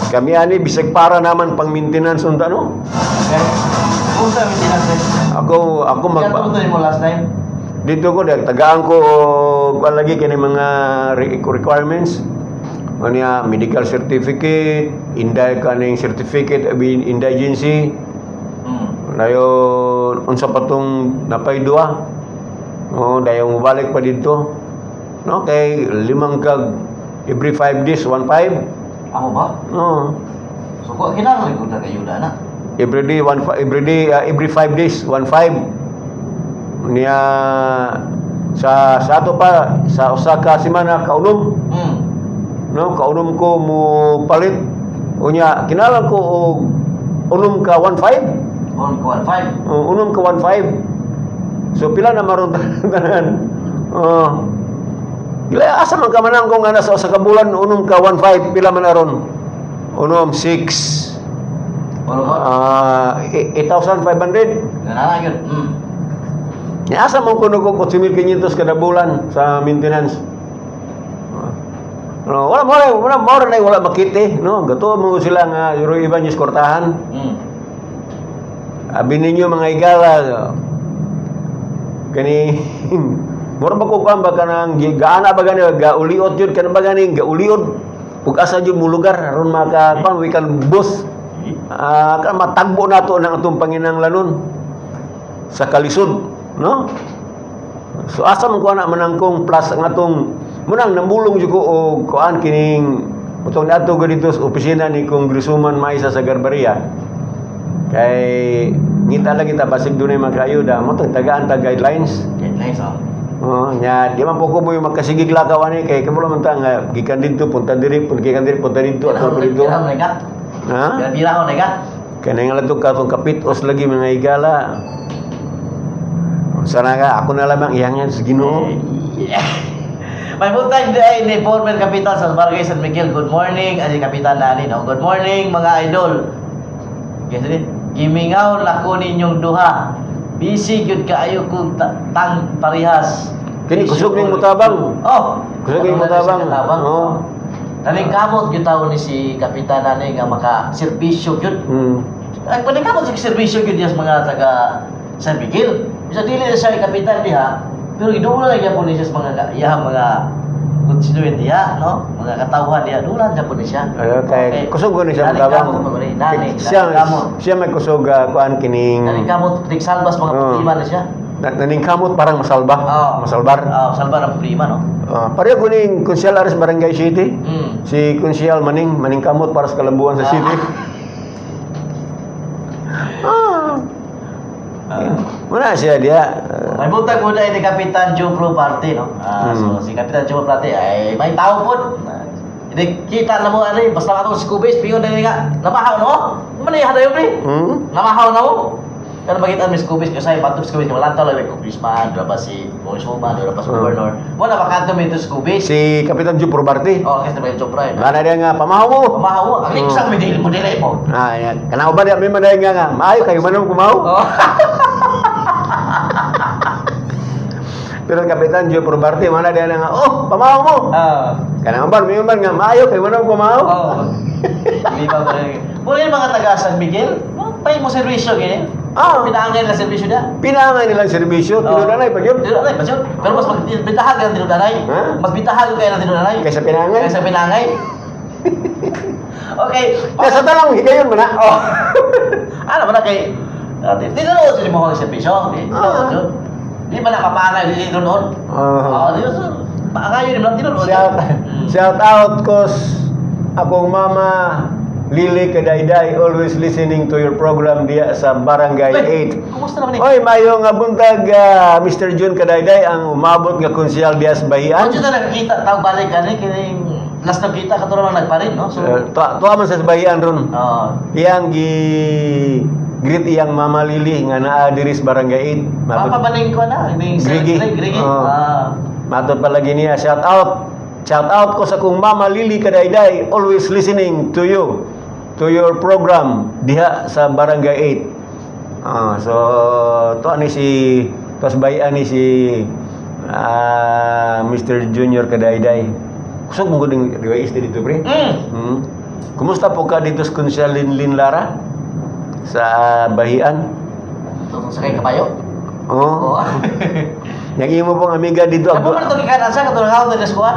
S1: Kami ani bisag para naman pang maintenance unta, no.
S2: Okay. Unsa maintenance eh?
S1: Ako ako mag
S2: Kaya to mo last time?
S1: Dito ko dahil tagaan ko og kuan lagi kini mga requirements. Ano, medical certificate, inday kaning certificate of indigency, dayon unsa pa tong napay duha. Oh, dayon mobalik pa didto. No, kay limang kag every 5 days, 1.5.
S2: Ako ba?
S1: No.
S2: So ko kinahanglan ko na kayuda na.
S1: Every day one every day every 5 days 1.5. Niya sa ato pa sa usa ka semana kaunom, no, kaunom ko mo palit. Unya kinahanglan ko og unom ka 1.5.
S2: On ko 5.
S1: Oh, unom ka 1.5. So pila na maron tanan? Oh. Gila asa man ka manangko nga nasa usa ka bulan unom ka 1.5, pila man aron? Unom 6.
S2: Wala ba?
S1: 8,500.
S2: Ganana gyud.
S1: Nya asa man kuno ko 8,500 kada bulan sa maintenance. No, wala mo wala mo na wala makiti, no? Gato mo sila nga Roy Ibanez kortahan. Abi ninyo, mga igala, kani mura ba ko kuan ba kanang gaana ba gani gauliot jud kanang ba gani gauliot ug asa jud mo lugar aron maka kuan we can boost kan matagbo nato ng atong panginahanglanon sa kalisod, no? So asa man ko ana manangkong plus ang atong munang namulong jud ko og kuan kining utong niadto ko dito sa opisina ni Congresswoman Maisa Sagarbarria kay ngita lagi ta basig dunay makaayuda mo tong tagaan ta guidelines.
S2: Guidelines oh.
S1: Oh, nya di man po ko mo yung magkasigig lakaw ani kay kamo man ta nga gikan didto punta diri, gikan diri punta didto, ato pa didto.
S2: Pirahon na ka?
S1: Ha?
S2: Pirahon na ka?
S1: Kaya nga lang katong kapitos lagi, mga higala. Sana ka, ako na lamang iyangan sa Ginoo.
S2: May buntag di ay ni former kapitan sa Barangay San Miguel. Good morning, ay kapitan nani, no. Good morning, mga idol. Guys, din. Gimingaw na ko ninyong duha. Busy gyud kaayo kog tang parihas.
S1: Kini, kusog ning mutabang.
S2: Oh,
S1: Kusog ning
S2: ano na
S1: mutabang.
S2: siya katabang.
S1: Oo.
S2: Naningkamot gyud taon ni si kapitan nani nga maka serbisyo gyud. Ay, paningkamot sa serbisyo gyud niya sa mga taga San Miguel. Bisa dili na siya kapitan diha, pero giduol na gyapon niya sa mga iyang mga constituent diha, no? Mga katawhan diha, dulan gyapon ni siya.
S1: Ay, okay. Kusog ko ni siya
S2: Naningkamot
S1: mutabang.
S2: mo ni nani.
S1: Siya,
S2: Naningkamot.
S1: siya may kusog kuan kining
S2: Naningkamot salbas mga problema na siya.
S1: Naningkamot parang masalba.
S2: Oo.
S1: Masalbar.
S2: Oo, salbar ang problema, no?
S1: Ah, pareho ko ning Konsyal Ares Barangay City. Si Konsyal Maning, maningkamot para sa kalambuan sa city. Ah. Wala siya diya.
S2: May buntag mo ni Kapitan Joe Pro Parte, no? Ah, so si Kapitan Joe Pro Parte ay may tao pod. Hindi kita na mo ani basta ako sa Cubase pingon din nga namahaw no. Man ay hadayon pre. Namahaw na mo. Pero makita mi sa Cubase kasi bato sa Cubase wala tao lang congressman, dura pa si congresswoman, dura pa si governor. Wala pa kanto mi to sa Cubase.
S1: Si Kapitan Joe Probarte.
S2: Oh, kasi may Joe Pro.
S1: Mana diya nga pamahaw mo.
S2: Pamahaw mo. Ang isang mi dili mo dili mo.
S1: Ah, yan. Kanao ba diya may manay nga nga. Maayo kayo manong kumaw.
S2: Oh.
S1: Pero Kapitan Joe Probarte mana diya nga, oh, pamahaw mo. Kanao ba may man nga maayo kayo manong kumaw.
S2: Oh. Di ba ba? Muna yung mga taga San Miguel, pay mo serbisyo gini.
S1: Ah.
S2: Pinaangay nila serbisyo niya.
S1: Pinaangay nilang serbisyo, tinudanay pa yun.
S2: Tinudanay pa yun. Pero mas bitahag ang tinudanay.
S1: Ha?
S2: Mas bitahag kayo ng tinudanay.
S1: Kaysa pinangay.
S2: Kaysa pinangay. Okay.
S1: Nasa talang higayon man na.
S2: Oh. Ano ba na kay tinunood sa mo ang serbisyo. Tinunood yun. Di ba nakapangay di tinunood?
S1: Ah.
S2: Oo, di paangayon din lang tinunood.
S1: Shout, shout out kos akong mama Lily Kadayday, always listening to your program diya sa Barangay
S2: Uy,
S1: 8.
S2: kumusta naman eh?
S1: Oy, mayo nga buntag Mr. Jun Kadayday ang umabot nga konsyal diya sa Bahian.
S2: Ano na nakakita tao balik ani kining last nakita kato lang nagparin, no? So,
S1: Tuwa man sa Bahian ron.
S2: oh,
S1: Iyang gi greet iyang mama Lily nga naa diri sa Barangay 8. Matod,
S2: Papabaling ko na, ning
S1: Grigi.
S2: Grigi.
S1: Oo.
S2: Ah.
S1: Matod palagi niya shout out. Shout out ko sa kong mama Lily Kadayday, always listening to you, to your program diha sa Barangay 8. Ah, so to ni si tos bayan ni si Mr. Junior Kadayday. Kusog mo gud DYS dito pre. Kumusta po ka dito sa Konsyal Linlin Lara? Sa Bahian?
S2: Tutong sa kay kabayo.
S1: Oo.
S2: Oo.
S1: Yang imo pong amiga dito.
S2: Kapo man itong ikanan sa katong hawak na skuan.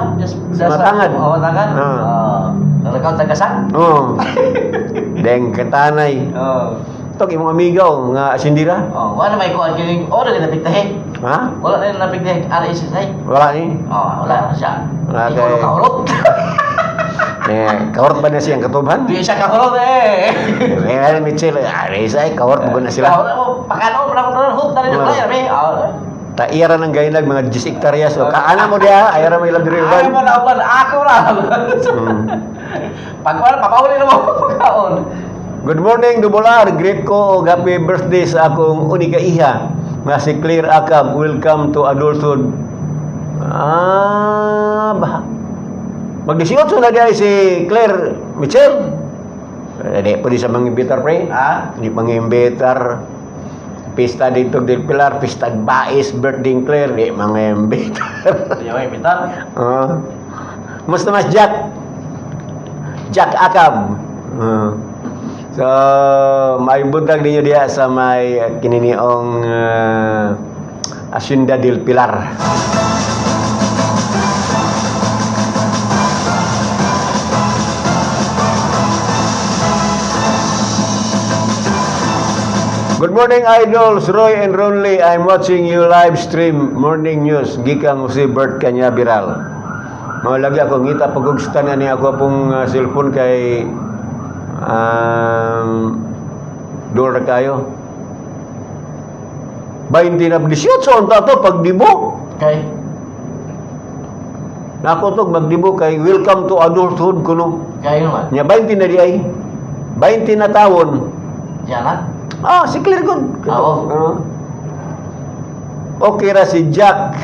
S1: Sa Matangan.
S2: Oo, matangan.
S1: Ah.
S2: Ah. Nalakaw sa kasan.
S1: Oo. Deng katanay.
S2: Oo.
S1: Tok imong amiga oh, nga asindira.
S2: Oh, wala may kuan kining oh na napigtahe.
S1: Ha?
S2: Wala na napigtahe RSSI.
S1: Wala ni.
S2: Oh, wala na siya.
S1: Wala
S2: Ikaw
S1: kay-
S2: kahurot.
S1: Eh, kahorot ba na siyang katuban?
S2: Di siya kahurot eh.
S1: Eh, Mitchell, ay, kahorot mo na sila.
S2: Kahurot mo pakanon mo na ko hot na rin
S1: Wala.
S2: player eh. Oh.
S1: Ta ira ng gainag mga 10 hektaryas. O, kaana mo diha, ayara mo ilang diri
S2: Ay mo
S1: uban.
S2: na uban ako ra. Pag wala papauli na mo pagkaon.
S1: Good morning, Dubular. Greet ko og happy birthday sa akong unika iha nga si Claire Acab. Welcome to adulthood. Ah, ba. Mag 18 na diay si Claire Michelle. Eh, di pwede sa mga imbitar, pre.
S2: Ha?
S1: Hindi mga imbitar. Pista dito del Pilar, pista Bais, birthday Claire, di mga imbitar.
S2: Di mo imbitar.
S1: Ah. Musta mas Jack? Jack Akab. Ah. So, may buntag ninyo diha sa may kininiong Hacienda del Pilar. Good morning, idols. Roy and Ronley. I'm watching you live stream morning news. Gikan si Bert Canyabiral. Mga lagi ako ngita pagugustan ani ako pong cellphone kay dol ra kayo. 20 na 18 ang tato pagdibo.
S2: Kay
S1: Nako to magdibo kay welcome to adulthood kuno.
S2: kay naman.
S1: Nya 20 na di ay. 20 na tawon.
S2: Yan na.
S1: Ah, si Claire good.
S2: Oo.
S1: Oo. Okay ra si Jack.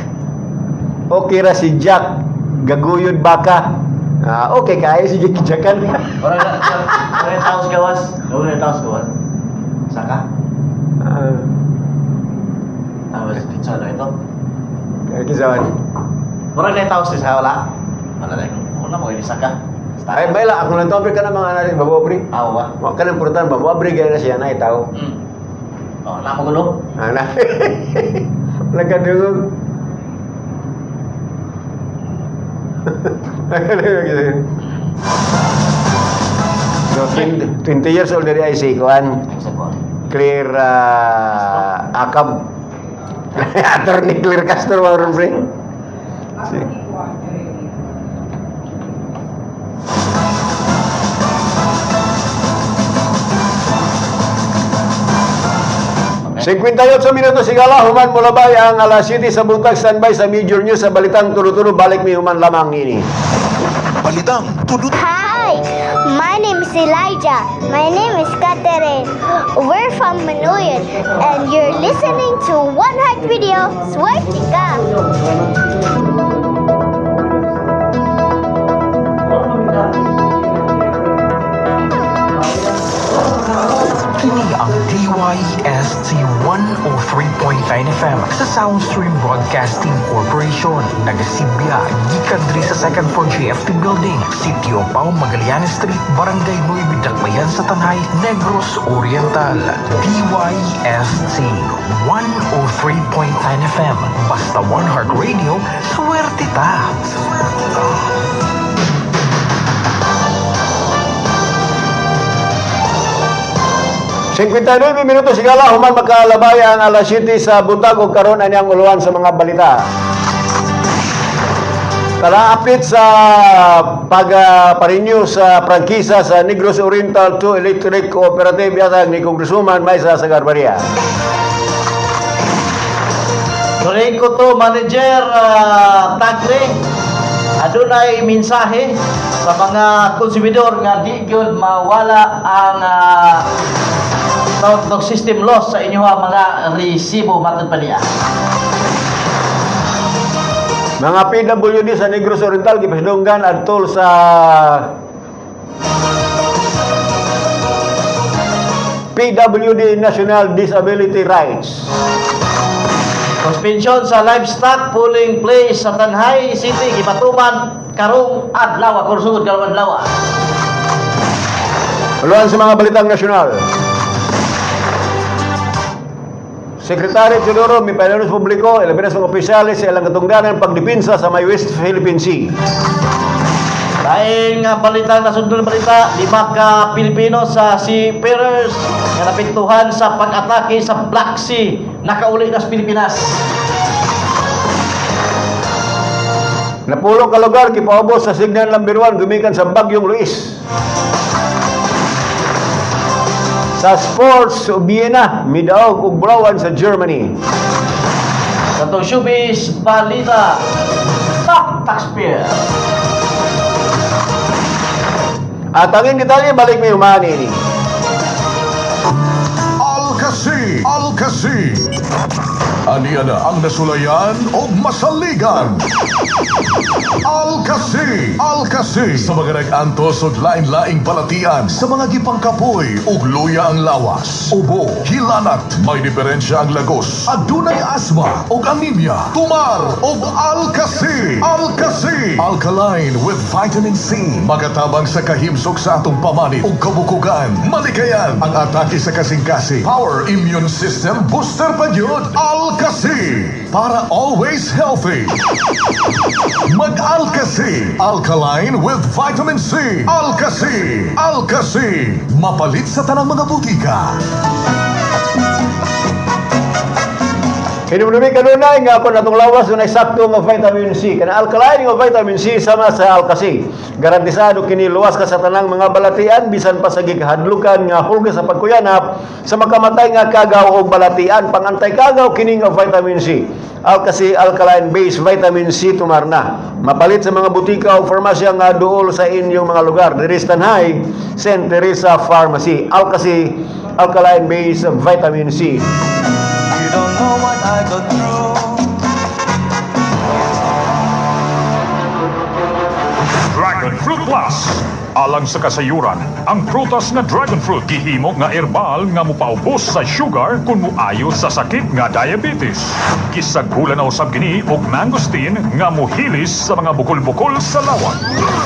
S1: Okay ra si Jack. Gaguyod baka. Ah, okay kaya si Jack Jackan.
S2: Ora taos gawas. Ora taos gawas. Saka.
S1: Ah,
S2: Tapos pizza na ito.
S1: kisawan.
S2: Mura na taos sa wala. Wala na. Una mo ini saka.
S1: Ay, baila, ako lang topic ka na mga anak, babo pre.
S2: Awa ba?
S1: Wa ka nang purtan, babo pre gaya na siya na itaw.
S2: Oh, lama gulo.
S1: Ana. Nagkadungog. Nagkadungog. So, 20 years old na ay si Kuan.
S2: Sa ko.
S1: Clear Akab. Attorney Clear Castro mga pre. Si. 58 minuto sigala, human mulabay ang alas 7 sa buntag, standby sa Major News sa Balitang Turo-Turo, balik mi human lamang ini.
S3: Balitang Turo.
S8: Hi, my name is Elijah. My name is Catherine. We're from Manuyan, and you're listening to One Heart Radio. Swerte ka!
S4: Kini ang DYST 103.9 FM sa Soundstream Broadcasting Corporation. Nagasibya, gikan diri sa second floor JFT Building, Sitio Pao, Magallanes Street, Barangay Nueva Dakbayan sa Tanay, Negros Oriental. DYST 103.9 FM. Basta One Heart Radio, swerte ta! Swerte ta!
S1: 59 minuto sigala, human makalabay ang alas 7 sa buntag ug karon ani ang uluan sa mga balita. Tara update sa pag-renew sa prangkisa sa Negros Oriental 2 Electric Cooperative yatag ni Congresswoman Maysa Sagarbarria.
S2: Noreco to manager Tagre. Adunay mensahe sa mga konsumidor nga di gyud mawala ang tawag system loss sa inyong mga resibo matod pa niya.
S1: Mga PWD sa Negros Oriental gipasidunggan adtol sa PWD National Disability Rights.
S2: Suspension sa livestock pooling place sa Tanay City gipatuman karong adlaw, kursugod karong adlaw.
S1: Uluan sa mga balitang nasyonal. Secretary Teodoro mipayanos publiko, ilabi na sa mga opisyales sa ilang katungdanan pagdipinsa sa may West Philippine Sea.
S2: Lain nga balita nasundol na balita, lima ka Pilipino sa Seafarers nga napiktuhan sa pag-atake sa Black Sea, nakauli na sa Pilipinas.
S1: Napulong ka lugar, gipaubos sa Signal Number 1, gumikan sa Bagyong Luis. Sa sports, Vienna, midaog ug bulawan sa Germany.
S2: Katong showbiz balita, top taxpayer.
S1: At ang detalye, balik may humani ni.
S3: Alkasi, Alkasi. Aniya na ang nasulayan o masaligan. Alkasi, Alkasi. Sa mga nag-antos og lain-laing balatian, sa mga gipangkapoy ug luya ang lawas, ubo, hilanat, may diferensya ang lagos, adunay asma ug anemia, tumar og Alkasi, Alkasi. Alkaline with vitamin C. Makatabang sa kahimsog sa atong pamanit ug kabukugan, malikayan ang atake sa kasing-kasing. Power immune system booster pa yun. Alkasi. Para always healthy. Mag-Alkasi. Alkaline with vitamin C. Alkasi. Alkasi. Mapalit sa tanang mga butika.
S1: Hinumdumi kanunay nga kon atong lawas dunay sakto nga vitamin C. Kana alkaline nga vitamin C sama sa Alka-C. Garantisado kini luwas ka sa tanang mga balatian bisan pa sa gikahadlukan nga hulga sa pagkuyanap sa makamatay nga kagaw og balatian. Pangantay kagaw kini nga vitamin C. Alka-C alkaline based vitamin C tumarna. Mapalit sa mga butika o farmasya nga duol sa inyong mga lugar. Diri sa Tanay, St. Teresa Pharmacy. Alka-C alkaline based vitamin C.
S9: You don't know what I go through.
S10: Dragon Fruit Plus. Alang sa kasayuran, ang prutas nga dragon fruit gihimo nga herbal nga mupaubos sa sugar kung muayo sa sakit nga diabetes. Gisagulan na usab kini og mangosteen nga muhilis sa mga bukol-bukol sa lawak.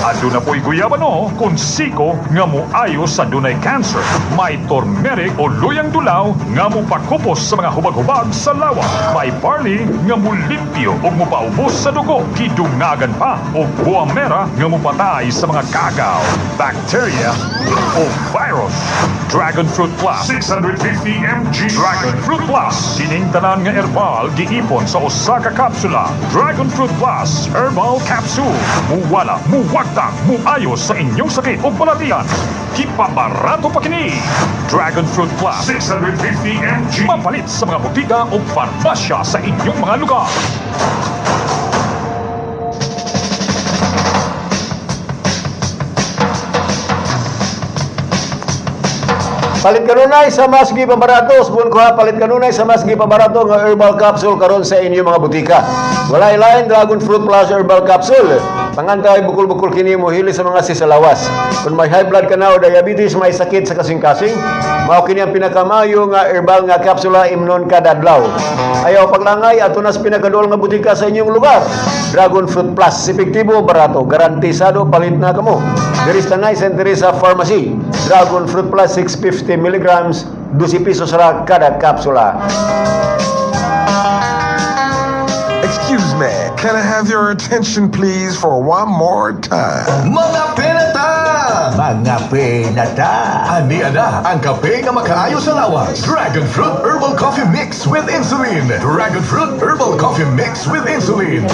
S10: Aduna po'y guyabano kung siko nga muayo sa dunay cancer. May turmeric o luyang dulaw nga mupakupos sa mga hubag-hubag sa lawak. May barley nga mulimpyo ug mupaubos sa dugo. Gidungagan pa og buwamera nga mupatay sa mga kagaw, bacteria o virus. Dragon Fruit Plus 650 mg. Dragon Fruit Plus, sining tanan nga herbal giipon sa usa ka kapsula. Dragon Fruit Plus Herbal Capsule. Muwala, muwagtang, muayos sa inyong sakit o balatian. Gipabarato pa kini. Dragon Fruit Plus 650 mg. Mapalit sa mga butika o farmasya sa inyong mga lugar.
S1: Palit kanunay sa mas gipabarato, spoon ko ha, palit kanunay sa mas gipabarato nga herbal capsule karon sa inyong mga butika. Walay lain Dragon Fruit Plus Herbal Capsule. Pangantay bukol-bukol kini mo hili sa mga sisalawas. Kung may high blood ka na o diabetes, may sakit sa kasing-kasing, mao kini ang pinakamayo nga herbal nga kapsula imnon kada adlaw. Ayaw paglangay ato nas pinakaduol nga butika sa inyong lugar. Dragon Fruit Plus, epektibo, barato, garantisado, palit na kamo. Diri sa Tanay St. Teresa Pharmacy. Dragon Fruit Plus 650 milligrams, 12 pesos ra kada kapsula.
S3: Excuse me, can I have your attention please for one more time? Mga penata!
S11: Mga penata!
S3: Ani ana ang kape nga makaayo sa lawas. Dragon Fruit Herbal Coffee Mix with Insulin. Dragon Fruit Herbal Coffee Mix with Insulin.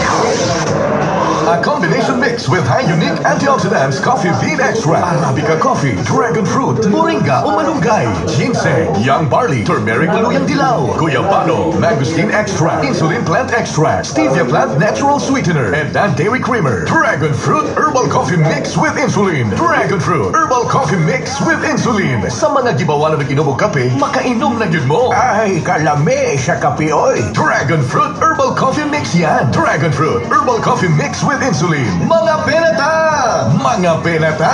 S3: A combination mix with high unique antioxidants, coffee bean extract, Arabica coffee, dragon fruit, moringa o malunggay, ginseng, young barley, turmeric luyang dilaw, guyabano, mangosteen extract, insulin plant extract, stevia plant natural sweetener, and non-dairy creamer. Dragon fruit herbal coffee mix with insulin. Dragon fruit herbal coffee mix with insulin. Sa mga gibawalan ng inom og kape, makainom na gyud mo.
S11: Ay, kalami sa kape, oy.
S3: Dragon Fruit Herbal Coffee Mix yan. Dragon Fruit Herbal Coffee Mix with Insulin. Mga penata! Mga penata!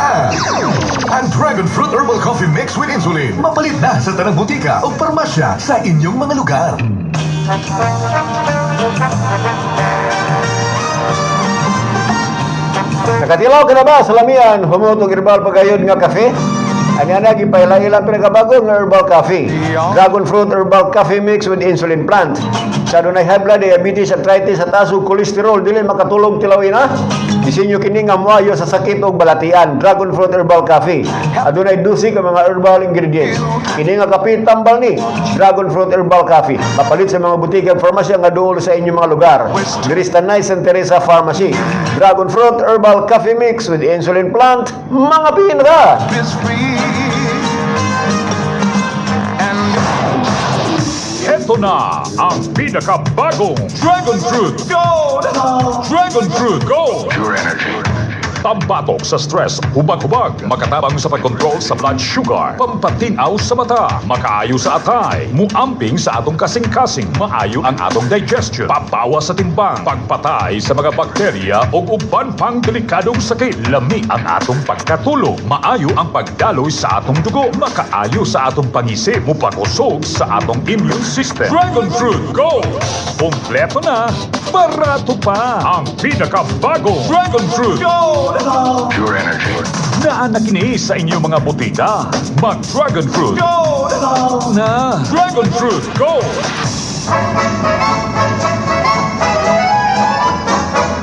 S3: Ang Dragon Fruit Herbal Coffee Mix with Insulin. Mapalit na sa tanang butika o parmasya sa inyong mga lugar.
S1: Nakatilaw ka na ba sa lamian humot og herbal pagayod nga kafe? Ani ana gipaila-ila pinakabago nga herbal coffee. Dragon fruit herbal coffee mix with insulin plant. Sa dunay high blood, diabetes, arthritis, at taas ug kolesterol dili makatulog tilawin ha. Disenyo kini nga moayo sa sakit og balatian. Dragon fruit herbal coffee. Adunay 12 ka mga herbal ingredients. Kini nga kape tambal ni Dragon fruit herbal coffee. Mapalit sa mga butika ug farmasya nga duol sa inyong mga lugar. Diri sa Tanay St. Teresa Pharmacy. Dragon fruit herbal coffee mix with insulin plant. Mga pinaka!
S9: Is free. And
S10: Heto na ang pinakabagong Dragon Fruit Gold! Dragon Fruit Gold!
S3: Pure energy.
S10: Pambatok sa stress, hubag-hubag, makatabang sa pagkontrol sa blood sugar, pampatinaw sa mata, makaayo sa atay, muamping sa atong kasing-kasing, maayo ang atong digestion, pabawas sa timbang, pagpatay sa mga bakterya o uban pang delikadong sakit, lami ang atong pagkatulog, maayo ang pagdaloy sa atong dugo, makaayo sa atong pangisip, mupakusog sa atong immune system. Dragon Fruit Gold! Kompleto na, barato pa! Ang pinakabagong Dragon Fruit Gold!
S3: Pure energy.
S10: Naa na kini sa inyong mga butika. Mag Dragon Fruit Gold! Na Dragon Fruit Gold!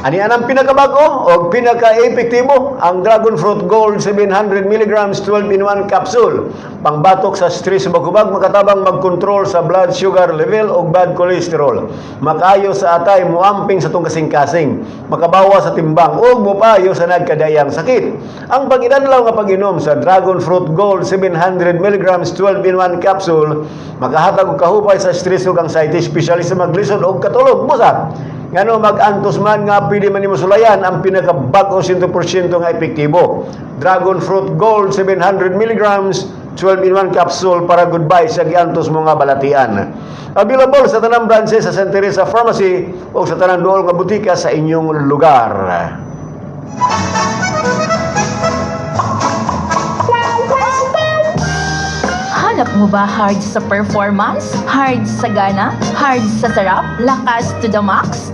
S1: Ani ang pinakabago o pinaka-epektibo, ang Dragon Fruit Gold 700 mg 12 in 1 capsule. Pangbatok sa stress, hubag-hubag, makatabang magkontrol sa blood sugar level o bad cholesterol. Makayo sa atay, muamping sa tong kasing-kasing. Makabawa sa timbang o mupayo sa nagkadayang sakit. Ang pag-inadlaw nga pag-inom sa Dragon Fruit Gold 700 mg 12 in 1 capsule, makahatag og kahupay sa stress ug anxiety, especially sa maglisod og katulog. Busa, ngano mag-antos man nga pwede man nimo sulayan ang pinakabag-o 100% nga epektibo. Dragon Fruit Gold 700 mg 12 in 1 capsule para goodbye sa giantos mo nga balatian. Available sa tanang branches sa Santa Teresa Pharmacy o sa tanang duol nga butika sa inyong lugar.
S12: Hanap mo ba hard sa performance? Hard sa gana? Hard sa sarap? Lakas to the max?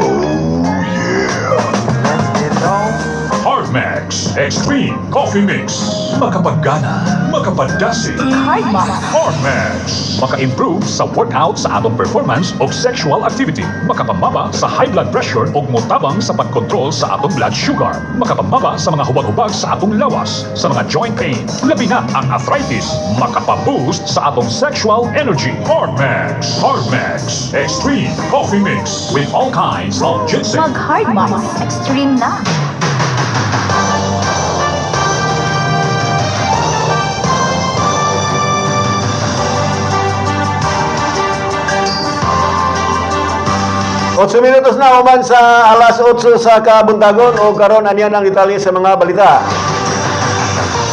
S10: Hardmax Extreme Coffee Mix. Makapaggana, makapadasi.
S12: Hardmax.
S10: Hardmax. Maka-improve sa workout sa atong performance o sexual activity. Makapamaba sa high blood pressure o mutabang sa pagkontrol sa atong blood sugar. Makapamaba sa mga hubag-hubag sa atong lawas, sa mga joint pain. Labi na ang arthritis. Makapaboost sa atong sexual energy. Hardmax. Hardmax Extreme Coffee Mix with all kinds of ginseng.
S12: Mag Hardmax Extreme na.
S1: 8 minutos na human sa alas 8 sa kabuntagon o karon aniyan ang detalye sa mga balita.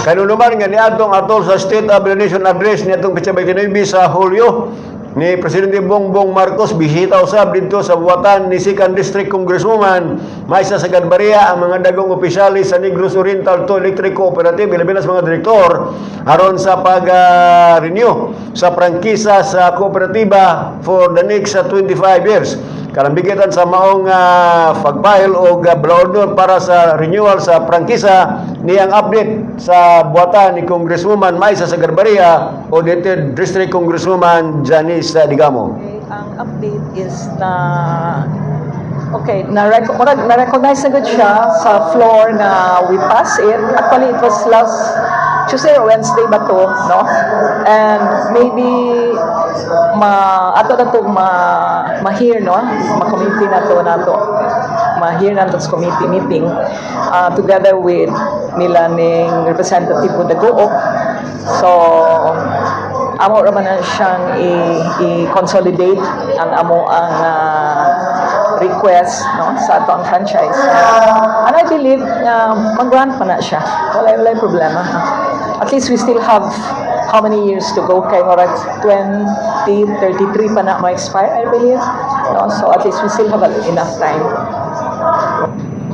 S1: Kanunuman nga niadtong atol sa State of the Nation Address niadtong petsa 29 sa Hulyo ni Presidente Bongbong Marcos, bisita usab didto sa buwatan ni Second District Congresswoman Maisa Sagarbarria ang mga dagong opisyalis sa Negros Oriental 2 Electric Cooperative, ilabi na sa mga direktor, aron sa pag-renew sa prangkisa sa kooperatiba for the next 25 years. Kalambigitan sa maong pag-file o balaod para sa renewal sa prangkisa niyang update sa buwatan ni Congresswoman Maisa Sagarbarria o dito District Congresswoman Janice Digamo.
S13: Okay, ang update is na okay, na-recognize na gud siya sa floor na we pass it. Actually, it was last Tuesday or Wednesday ba to, no? And maybe ma ato na to ma ma-hear, no? Ma-committee na to. Ma-hear na to sa committee meeting together with nila ning representative of the GOOC. So, amo ra man na siyang i-consolidate ang amo ang request, no, sa ato ang franchise. And I believe mag-grant pa na siya. Wala problema. At least we still have how many years to go kay murag 2033 pa na ma-expire, I believe. No? So at least we still have enough time.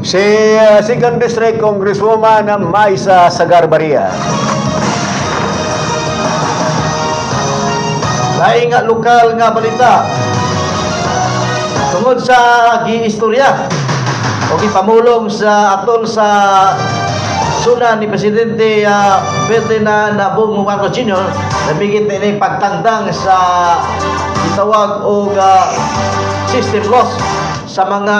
S1: Si Second District Congresswoman Maisa Sagarbarria.
S2: Laing nga lokal nga balita. Tungod sa giistorya o gipamulong sa atol sa SONA ni Presidente Ferdinand Bongbong Marcos Jr., nabigit na ini pagtangtang sa gitawag og system loss sa mga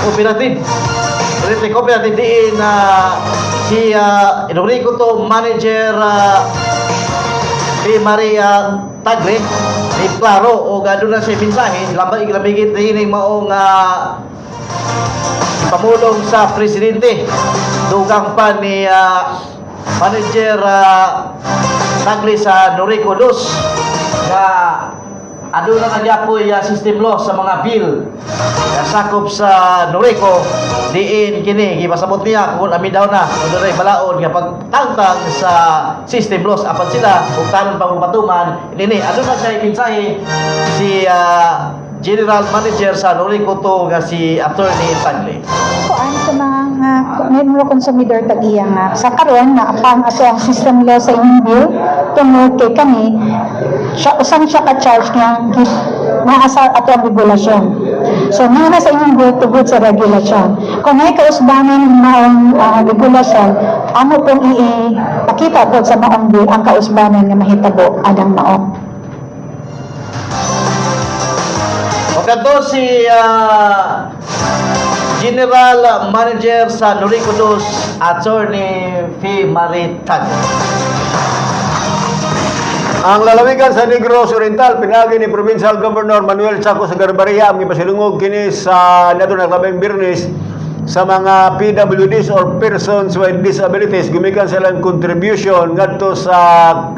S2: cooperative. Electric cooperative diin na si Enrico to manager P. Maria Tagle ni klaro o aduna siya mensahe labay labigit din maong pamulong sa presidente, dugang pa ni manager Tagle sa Noreco Dos nga aduna na gyapoy system loss sa mga bill nga sakop sa Noreco, diin kini gipasabot niya kung ami daw na kung dunay balaod nga pagtangtang sa system loss apan sila ug tanon pang patuman ini. Aduna siya mensahe si General Manager sa Noreco to nga si Attorney Tagle.
S5: Kuan sa mga membro konsumidor tag-iya nga sa karon na pang ato ang system loss sa inyong bill tungod kay kami siya usan siya ka charge nga naa sa ato ang regulasyon. So naa na sa inyong bill tungod sa regulasyon. Kung may kausbanan maong regulasyon, amo pong ipakita po sa maong bill ang kausbanan nga mahitabo anang maong.
S2: O kadto si General Manager sa Noreco Dos, Attorney Fe Marie Tagle.
S1: Ang lalawigan sa Negros Oriental, pinagi ni Provincial Governor Manuel Chaco Sagarbarria ang gipasilungog kini sa nato naglabing Biyernes sa mga PWDs or persons with disabilities gumikan silang contribution ngadto sa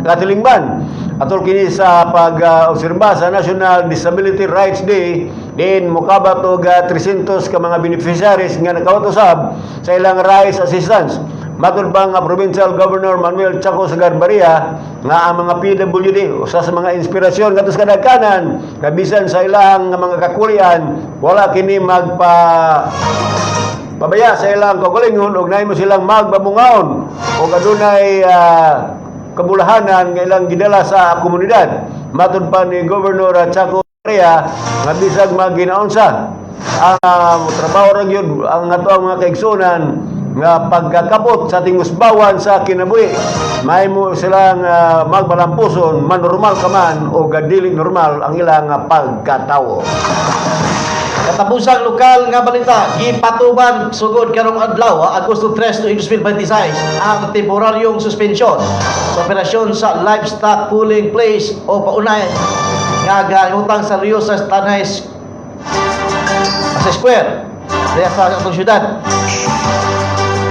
S1: katilingban. Atol kini sa pag-obserba sa National Disability Rights Day din mukabat og 300 ka mga beneficiaries nga nakawat usab sa ilang rice assistance. Matud pa nga Provincial Governor Manuel Chaco Sagarbarria nga ang mga PWD usa sa mga inspirasyon ngadto sa kadagkanan nga bisan sa ilang mga kakulian, wala kini magpa pabaya sa ilang kaugalingon ug nahimo silang magbabungaon ug adunay kabulahanan nga ilang gidala sa komunidad. Matud pa ni Governor Chaco Sagarbarria nga bisag maginaunsa ang trabaho ra gyud ang ato ang mga kaigsunan nga pagkakapot sa tingusbawan sa kinabuhi, mahimo silang magbalampuson, man normal ka man o dili normal ang ilang pagkatawo.
S2: Katapusang lokal nga balita, gipatuban sugod karong adlaw, Agosto 3, 2026, ang temporaryong suspensyon sa operasyon sa livestock pooling place o paunay nga gahutang sa Rio sa Tanay sa Square diya sa atong syudad.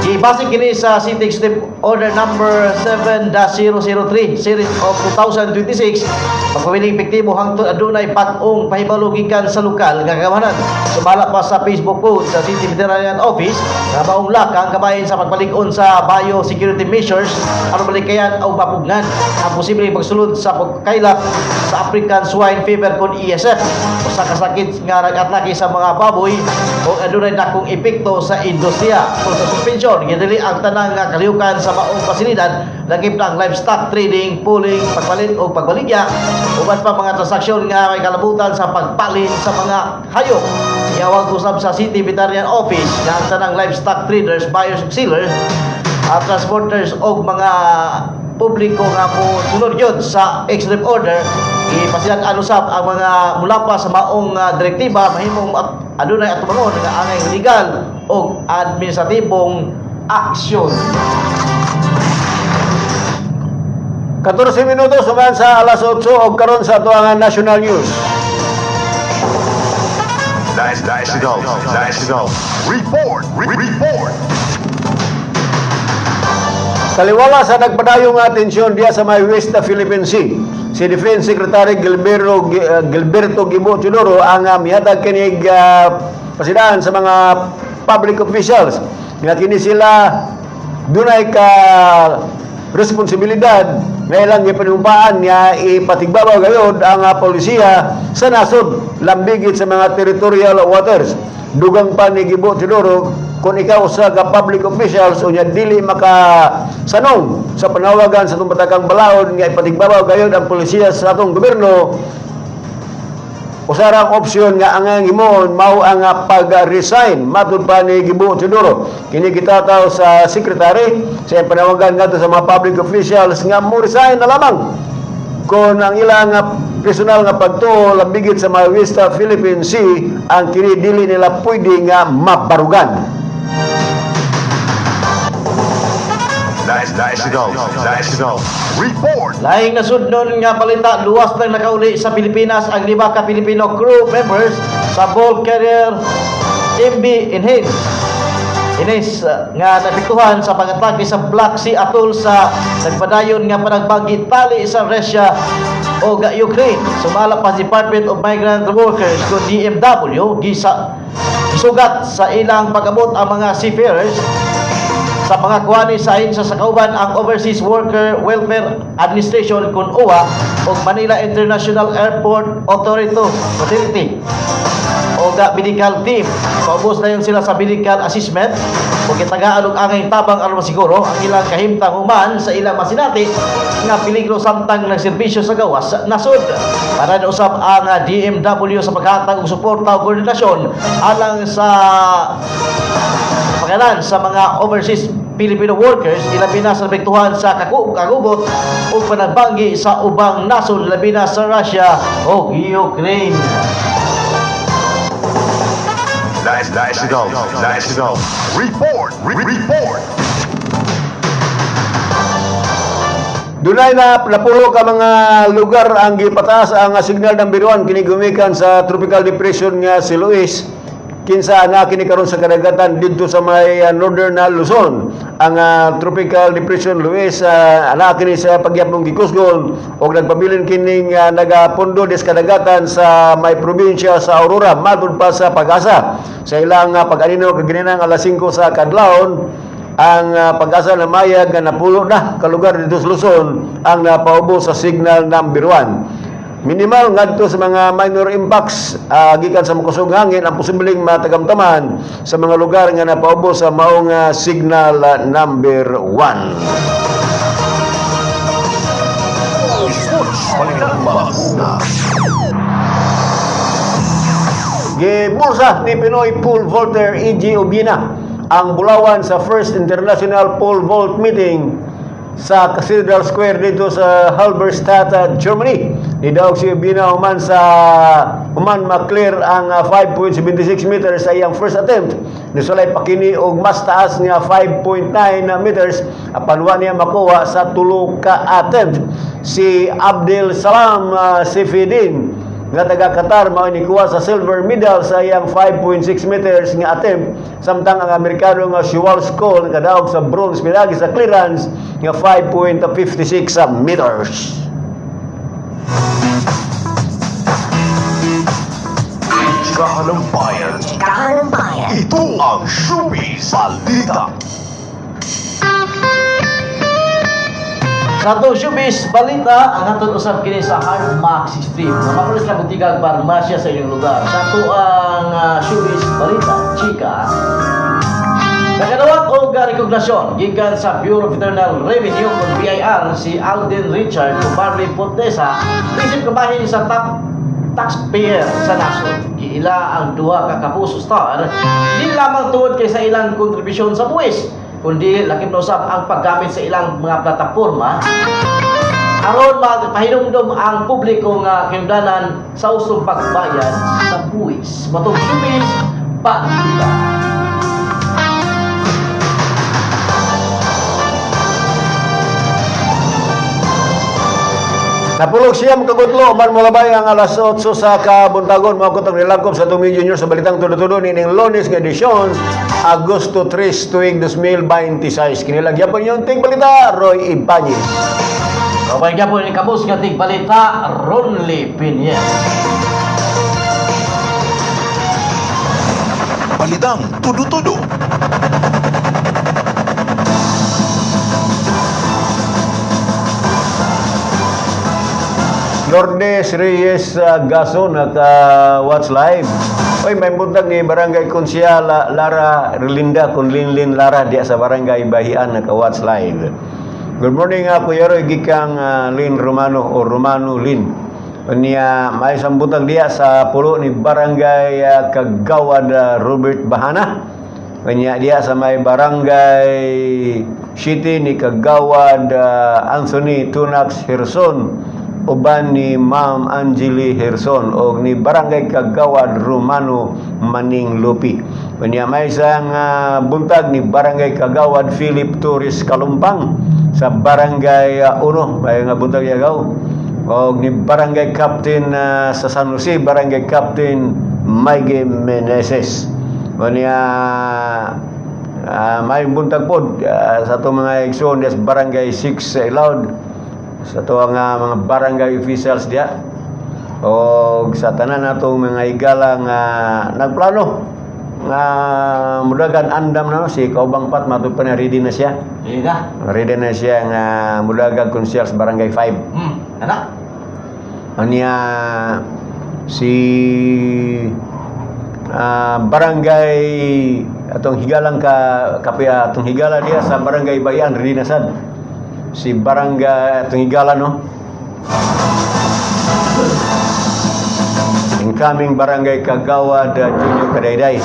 S2: Gibase kini sa City Executive Order number 7-003 series of 2026, pagpabiling epektibo hangtod adunay bag-ong pahibalo gikan sa lokal nga kagamanan. Sumala pa sa Facebook post sa City Veterinarian Office nga maong lakang kabahin sa pagpalig-on sa biosecurity measures aron malikayan o mapugnan ang posibleng pagsulod sa pagkaylap sa African Swine Fever kon ASF, usa ka sakit nga nag-atake sa mga baboy o adunay dakong epekto sa industriya. Kung sa suspension, gidili ang tanang nga kalihukan sa maong pasilidad, lakip na ang livestock trading, pooling, pagpalit o pagbaligya, uban pa mga transaksyon nga may kalabutan sa pagpalin sa mga hayop. Giawag usab sa City Veterinarian Office nga ang tanang livestock traders, buyers ug sellers at transporters og mga publiko nga mo sunod yun sa executive order, ipasilan usab ang mga mulapas sa maong direktiba mahimong at adunay atubangon nga angay legal o administratibong aksyon.
S1: 14 minuto suman sa alas 8 og karon sa atoang national news.
S3: National, National Report, Report.
S1: Taliwala sa nagpadayong nga tensyon diya sa may West Philippine Sea, si Defense Secretary Gilberto Gibo Teodoro ang mihatag kinig pasidaan sa mga public officials nga kini sila dunay ka responsibilidad nga ilang gipanumpaan nga ipatigbabaw gayod ang polisiya sa nasod, lambigit sa mga territorial waters. Dugang pa ni Gibo Teodoro, kung ikaw usa ka public officials unya dili makasanong sa panawagan sa atong batakang balaod nga ipatigbabaw gayod ang polisiya sa atong gobyerno, usa ra ang opsyon nga ang himuon mao ang pag-resign. Matud pa ni Gibo Teodoro, kini gitataw sa secretary sa iyang panawagan ngadto sa mga public officials nga mo resign na lamang kung ang ilang personal nga pagtuo lambigit sa mga West Philippine Sea ang kini dili nila pwede nga mabarugan.
S3: National, National Report.
S2: Laing nasudnon nga palita, luwas nang nakauli sa Pilipinas ang 5 ka Filipino crew members sa bulk carrier MB Enhance Ines nga naepektuhan sa pag-atake sa Black Sea atol sa nagpadayon nga panagbanggi tali sa Russia o Ukraine. Sumala pa sa Department of Migrant Workers kon DMW, gisa gisugat sa ilang pag-abot ang mga seafarers sa mga kuwani sa sa sakauban ang Overseas Worker Welfare Administration kun OWWA ug Manila International Airport Authority Authority o ga medical team. Paubos na yun sila sa medical assessment ug gitagaan og angay tabang aron masiguro ang ilang kahimtang human sa ilang masinati nga peligro samtang nagserbisyo sa gawas sa nasod. Para na usab ang DMW sa paghatag og suporta ug koordinasyon alang sa pakanan sa mga overseas Filipino workers, ilabi na sa naepektuhan sa kagubot o panagbanggi sa ubang nasod, labi na sa Russia o Ukraine.
S3: National National Report Report.
S1: Dunay na napulo ka mga lugar ang gipataas ang signal number 1 kini gumikan sa tropical depression nga si Luis, kinsa na kini karon sa kadagatan didto sa may northern na Luzon. Ang tropical depression Luis, ana kini sa pagyapong gikusgon og nagpabilin kining nagapundo des kadagatan sa may probinsya sa Aurora matud pa sa Pag-asa. Sa ilang pag-anino kaganinang alas 5 sa kadlawon, ang Pag-asa na mayag nga napulo na kalugar dito sa Luzon ang napaubo sa signal number 1. Minimal ngadto sa mga minor impacts gikan sa makusog hangin ang posibleng matagamtaman sa mga lugar nga napaubo sa maong signal number 1.
S3: Sports Balita Mauna.
S1: Gibulsa ni Pinoy pole vaulter E.G. Ubina ang bulawan sa first International Pole Vault Meeting sa Cathedral Square dito sa Halberstadt, Germany. Nidaog si Ubina human ma-clear ang 5.76 meters sa iyang first attempt. Nisulay pa kini og mas taas nga 5.9 meters apan wa niya makuha sa tulo ka attempt. Si Abdel Salam Sefidin nga taga Qatar mao nikuha sa silver medal sa iyang 5.6 meters nga attempt, samtang ang Amerikano nga si Walsh Cole nakadaog sa bronze pinaagi sa clearance nga 5.56 meters.
S3: Chikahan ng bayan.
S6: Chikahan ng bayan.
S3: Ito ang Showbiz Balita.
S2: Sa atong showbiz balita, ang atong usab kini sa Hard Max Stream. Nga mapulis na butika ug parmasya sa inyong lugar. Sa ato ang showbiz balita, chika. Nakadawat og rekognasyon gikan sa Bureau of Internal Revenue o BIR si Alden Richard ug Marley Pontesa isip kabahin sa top taxpayer sa nasod. Giila ang duha ka Kapuso star di lamang tungod kay sa ilang kontribusyon sa buwis, kundi lakip na usab ang paggamit sa ilang mga plataporma aron mapahinumdom ang publiko nga kinahanglanan sa usong pagbayad sa buwis. Matong showbiz balita.
S1: 49 kagutlo man molabay ang alas 8 sa kabuntagon, mao kutang nilangkob sa atong Junior sa balitang tudo-tudo nining Lunes nga edisyon, Agosto 3 tuig 2026. Kini lang gyapon yung ting balita, Roy Ibanez.
S2: Kapag po ni Kabus nga balita, Ronly Piniel.
S3: Balitang tudo-tudo.
S1: Lourdes Reyes Gaso naka watch live. Oy, may buntag ni Barangay Konsyala Lara Relinda kun Linlin Lara diya sa Barangay Bahian naka watch live. Good morning, Kuya Roy, gikang Lin Romano o Romano Lin. Unya may isang buntag diya sa pulo ni Barangay Kagawad Robert Bahana. Unya diya sa may Barangay City ni Kagawad Anthony Tunax Herson uban ni Ma'am Angeli Herson o ni Barangay Kagawad Romano Maning Lupi. Unya may isang buntag ni Barangay Kagawad Philip Torres Kalumpang sa Barangay Uno, may nga buntag yagaw. O ni Barangay Captain sa San Jose, Barangay Captain Mike Meneses. Unya may buntag pod sa atong mga igsoon des Barangay 6 sa Ilaud, sa ato ang mga barangay officials diya o sa tanan natong mga higala nga nagplano nga mudagan andam na, no? Si Kaubang Pat matud pa na ready na siya.
S2: Ready na?
S1: Ready na siya nga mudagan konsyel sa Barangay 5.
S2: Anak.
S1: Anya si barangay atong higalang ka kapya atong higala diya sa Barangay Bayan ready na sad si barangay atong higala, no, incoming barangay kagawad Junior Kadayday.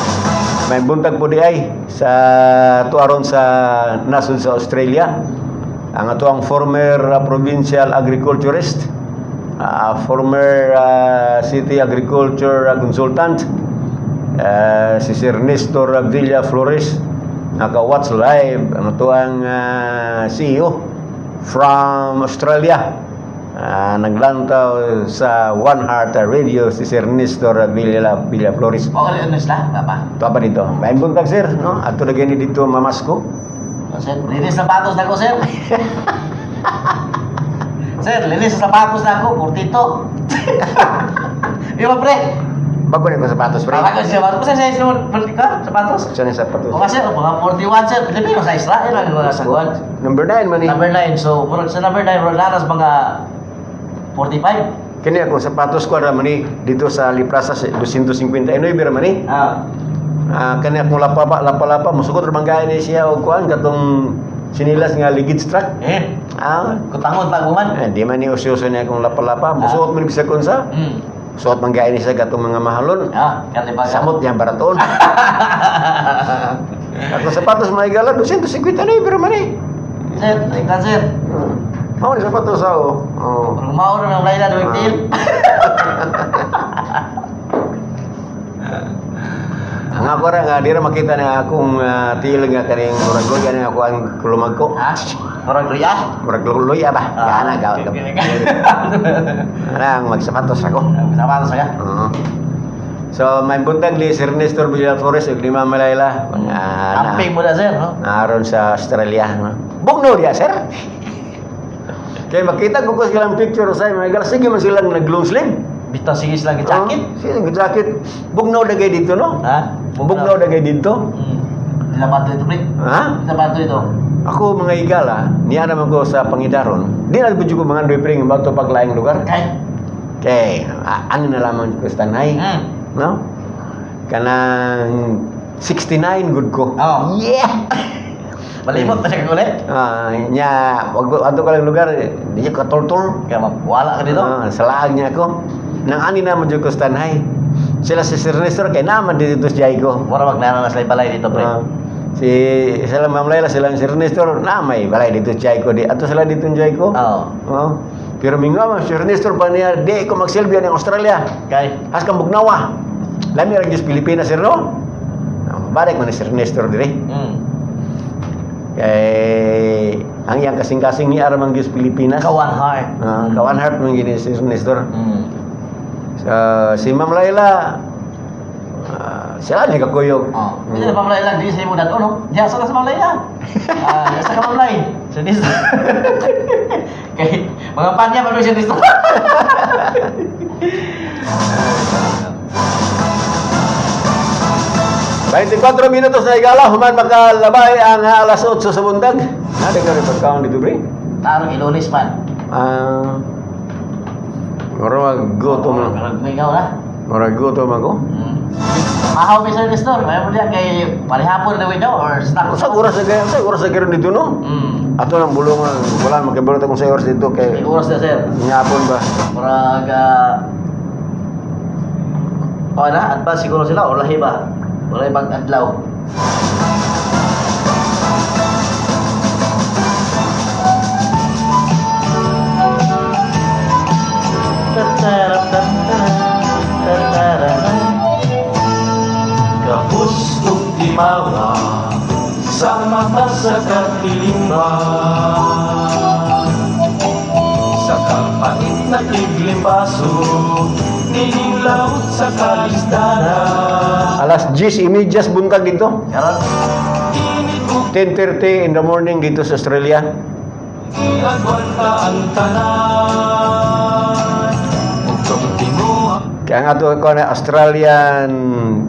S1: May buntag po di ay sa tuaron sa nasod sa Australia ang ato ang former provincial agriculturist, former city agriculture consultant. Si Sir Nestor Villa Flores naka-watch live ang atuang CEO from Australia. Naglantaw sa One Heart Radio si Sir Nestor Villa Flores.
S2: Okay, ano sila? Papa.
S1: Ito pa dito. Maayong buntag, sir, no? Ato na gani dito mamasko.
S2: Oh, sir, linis sapatos na ko, sir. Sir, linis sa sapatos na ako, 42. Di ba, pre?
S1: Bago na ko sapatos, pre.
S2: Bago siya sapatos. Kasi size mo, ka, sapatos.
S1: Saan yung sapatos?
S2: O kasi, mga 41, sir. Pilipino sa Israel ang mga saguan.
S1: Number 9 man eh.
S2: Number 9. So, murag sa number 9, murag naras mga 45.
S1: Kini akong sapatos ko ra man eh, dito sa Liprasa sa 259 ra man eh. Kani akong lapa lapa-lapa musugot ra man gani ni siya og kuan katong sinilas nga ligid strap.
S2: Eh.
S1: Kutangon
S2: pa man.
S1: Eh, di man ni uso-uso niya akong lapa-lapa. Musuot man bisag unsa. Suot man gani siya katong mga mahalon.
S2: Kani ba?
S1: Samot niya baraton. Ako sapatos mga higala 259 ra man eh.
S2: Sir, tingnan, sir.
S1: Mao ni sapatos ako. Oh.
S2: Murag mao ra ng Laila doing tail.
S1: Ang ako ra nga di ra makita na akong tiil nga kaning murag luya na ako ang kulumag ko.
S2: Ha? Murag luya?
S1: Murag luya ba? Gana ka. Ana ang magsapatos ako.
S2: Magsapatos ka?
S1: Oo. So may buntag ni Sir Nestor Villaflores ug ni Ma'am Laila. Mga
S2: Amping mo na, sir, no?
S1: Naron sa Australia, no? Bugno diya, sir. Kay makita ko ko silang picture sa mga higala, sige man silang nag-long sleeve.
S2: Bitaw sige silang jacket.
S1: Oh, sige jacket. Bugnaw dagay dito, no?
S2: Ha?
S1: Bugnaw dagay dito.
S2: Di na ito, pre.
S1: Ha?
S2: Di na ito.
S1: Ako mga higala, niya naman ko sa Pangidaron. Di na ko mga andoy pre nga bato paglaing lugar.
S2: Kay.
S1: Kay, ano na lamang ko sa Tanay. No? Kanang 69 good ko.
S2: Oh.
S1: Yeah.
S2: Malimot pa siya ulit.
S1: Nya, wag ato ka lang lugar, di ka katultol.
S2: Kaya wala ka dito.
S1: Salaag niya ako. Nang ani naman jud ko sa Tanay. Sila si Sir Nestor kay naman dito sa Jaigo.
S2: Mura wag na sila balay dito, pre.
S1: Si sila Ma'am Laila, sila Sir Nestor, na may balay dito sa Jaico di. Ato sila dito sa Jaico.
S2: Oo.
S1: Oo. Pero mingo man Sir Nestor pa niya, di ko magsilbi ng Australia.
S2: Kay
S1: Has kang bugnawa. Lami ra gyud sa Pilipinas sir no. Barek man ni Sir Nestor dire. Kay ang iyang kasing-kasing ni aramang Diyos Pilipinas.
S2: Kawan heart.
S1: Kawan heart man gini si Sir Nestor. So, si Ma'am Laila, sila ni kakuyog.
S2: Oh. Hindi na Ma'am Laila, di sa imo dadon, no? Diya sa ka sa Ma'am Laila. Sa ka Ma'am Lai. Sa dito. Kay mga panya pa siya dito.
S1: 24 minutos na higala, human makalabay ang alas 8 sa buntag. Nada ka rin pagkaon dito, bre?
S2: Tarong ilunis man.
S1: Murag gutom na.
S2: Murag mingaw na.
S1: Murag gutom ako.
S2: Mahaw mi Sir Nestor, may mo diya kay parihapon na window or snack.
S1: Sa oras na kayo, sa oras na kayo dito, no? Ato nang bulungan, wala makibulot akong sa oras dito kay
S2: Oras na, sir.
S1: Nyapon ba?
S2: Murag oh na, advance siguro sila or lahi ba? Wala ibang adlaw.
S9: Kapos ug timawa sa mata sa katilimban, sa kapait na tiglimpaso nining laot sa kalisdanan.
S1: Alas 10:30 buntag dito. 10:30 in the morning dito sa Australia.
S9: Iagwanta ang tanan ug tong tinguha.
S1: Kaya nga to ko na Australian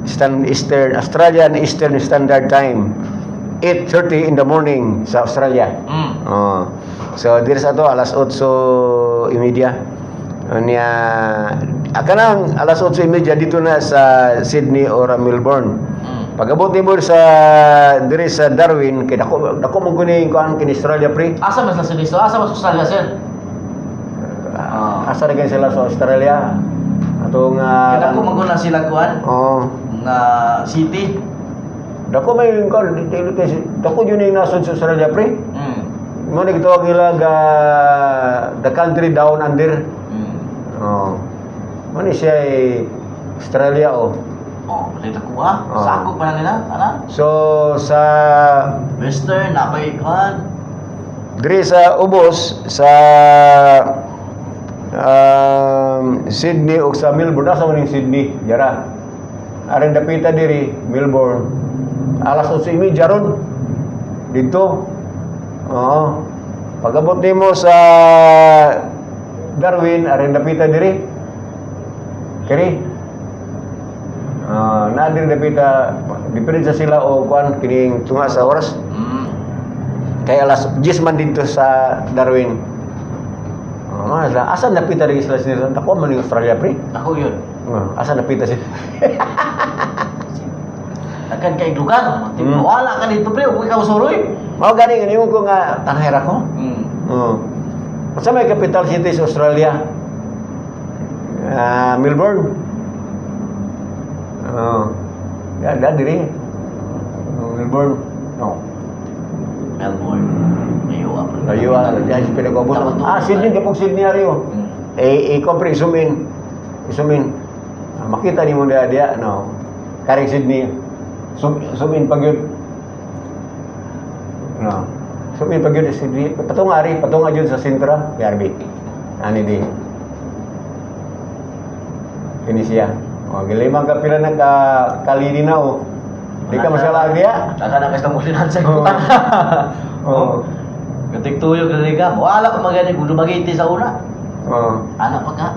S1: Eastern Standard Time. 8:30 in the morning sa Australia. Oh. So diri sa ato alas 8:30. Unya kanang alas 8:30 dito na sa Sydney or Melbourne. Pag-abot nimo sa diri sa Darwin kay dako dako man guni kuan kini Australia, pre.
S2: Asa man sila sa dito? Asa man sa Australia, sir?
S1: Asa ra gani sila sa Australia? Atong
S2: Kaya ako maguna sila kuan
S1: Oo.
S2: nga city.
S1: Dako may kuan dako yun yung nasod sa Australia, pre. Mo na gitawag nila ga the country down under. Oh. Mo ni siya eh, Australia oh.
S2: Oh, Dito kuha,
S1: Oo.
S2: sakop pa na nila, ana.
S1: So sa
S2: Western, napay kuan.
S1: diri sa ubos sa Sydney o sa Melbourne, asa man yung Sydney? Jara. Aring dapita diri, Melbourne. Alas 8:30 ron. Dito. Oo. Pag-abot nimo sa Darwin, aring dapita diri. Kini. Ah, na diri dapita, diferensya sila o kuan kining tunga sa oras. Kaya alas 10 man dito sa Darwin. Oh, mga sila, asa napita diri sila sila? Dako man yung Australia pre.
S2: Ako yun.
S1: Oh, asa napita sila?
S2: Daghan kay lugar. Wala ka dito pre, ug ikaw suroy.
S1: Mao gani nga ko nga tanay ra ko. Oh. Unsa may capital city sa Australia? Ah, Melbourne. Oh. Ya, da diri. Oh, Melbourne. No.
S2: Melbourne. Layo ah. Pre.
S1: Layo ah, diyan sa pinag-ubos. Ah, Sydney, di pong Sydney ari oh. Eh, kompre, zoom in. Zoom in. Ah, makita nimo diya diya, no. Karing Sydney. Zoom, zoom in pag yun. No. Zoom in pag yun, Sydney. Patunga ari, patunga yun sa Sintra, PRB. Ani di. Kini siya. O, gilimang ka pila na ka kalini na oh. Di ka masalah diya.
S2: Daghan na kay mulinan sa butang.
S1: Oo.
S2: Gatik tuyo ka ka. Wala ko magani kung dumagiti sa una.
S1: Oo.
S2: Ana pa ka.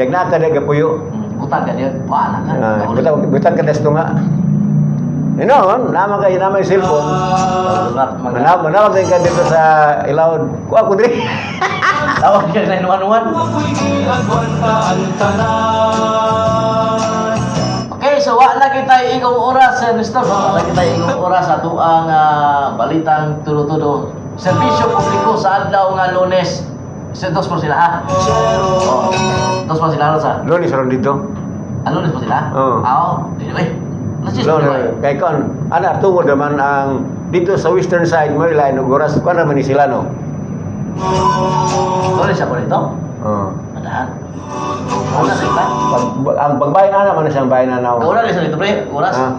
S1: Yag na ka gapuyo.
S2: Butang ka diyan. Wala ka.
S1: Ah, butang butang ka desto nga. Ino, naman kayo naman yung cellphone. Manawag din ka dito sa Ilawod. Kuha ko diri.
S2: Tawag ka 911. Okay, so wa na kita igong oras, Sir Nestor. Wa na kita igong oras ato ang balitang tulo-tulo. Serbisyo publiko sa adlaw nga Lunes. So, dos po sila ha? Oh, dos po sila sa?
S1: Lunes ron dito.
S2: Ah, Lunes po sila?
S1: Oo.
S2: Ah, oh, anyway. Let's just
S1: Lunes. Kay kon, ana tungod naman ang dito sa western side mo ila og oras kuan naman ni sila no.
S2: Lunes ako dito?
S1: Oo.
S2: Madahan. Una sila.
S1: Pag, ang pagbayan ana man siyang bayan ana.
S2: Kauna rin sa dito, pre. Oras.
S1: Ah.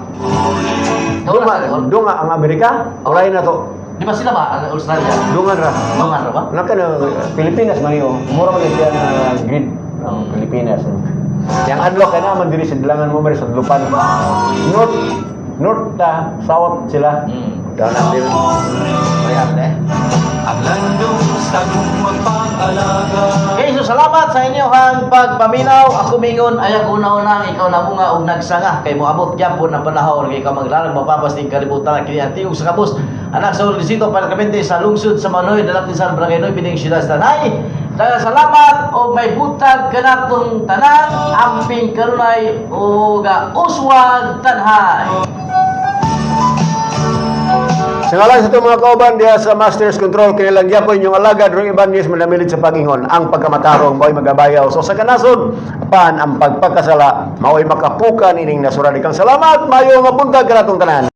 S1: Dunga, dunga ang Amerika, ulay na to.
S2: Di ba sila ba ang Australia?
S1: Dungan ra.
S2: Dungan ra ba?
S1: Naka na Pilipinas man yo. Mura man siya na grid. Oh, Pilipinas. Yang adlaw kay naman diri sa dilangan mo sa Lupan. North North ta south sila. Down na diri.
S2: Ayan eh.
S9: Ang landong sa magpapalaga.
S2: Okay, so salamat sa inyong pagpaminaw. Ako mingon ayag una-una ikaw na munga og nagsanga kay moabot gyapon ang panahon kay ikaw maglalang mapapas ning kalibutan kini ang tingog sa kabus. Anak sa Luisito Parkamente sa lungsod sa Manoy, dalapin sa Barangay Noy, pining siyudad sa Tanay. Daghang salamat og may butag kanatong tanan amping kanunay og uswag tanhay.
S1: Sa ngalan sa itong mga kauban diha sa Masters Control, kinilang gyapon inyong alagad rong Ibanez manamilit sa pagingon ang pagkamatarong mao'y magabayaw so sa kanasod pan ang pagpakasala mao'y makapukan ining nasuran. Ikang salamat, mayo nga buntag kanatong tanan.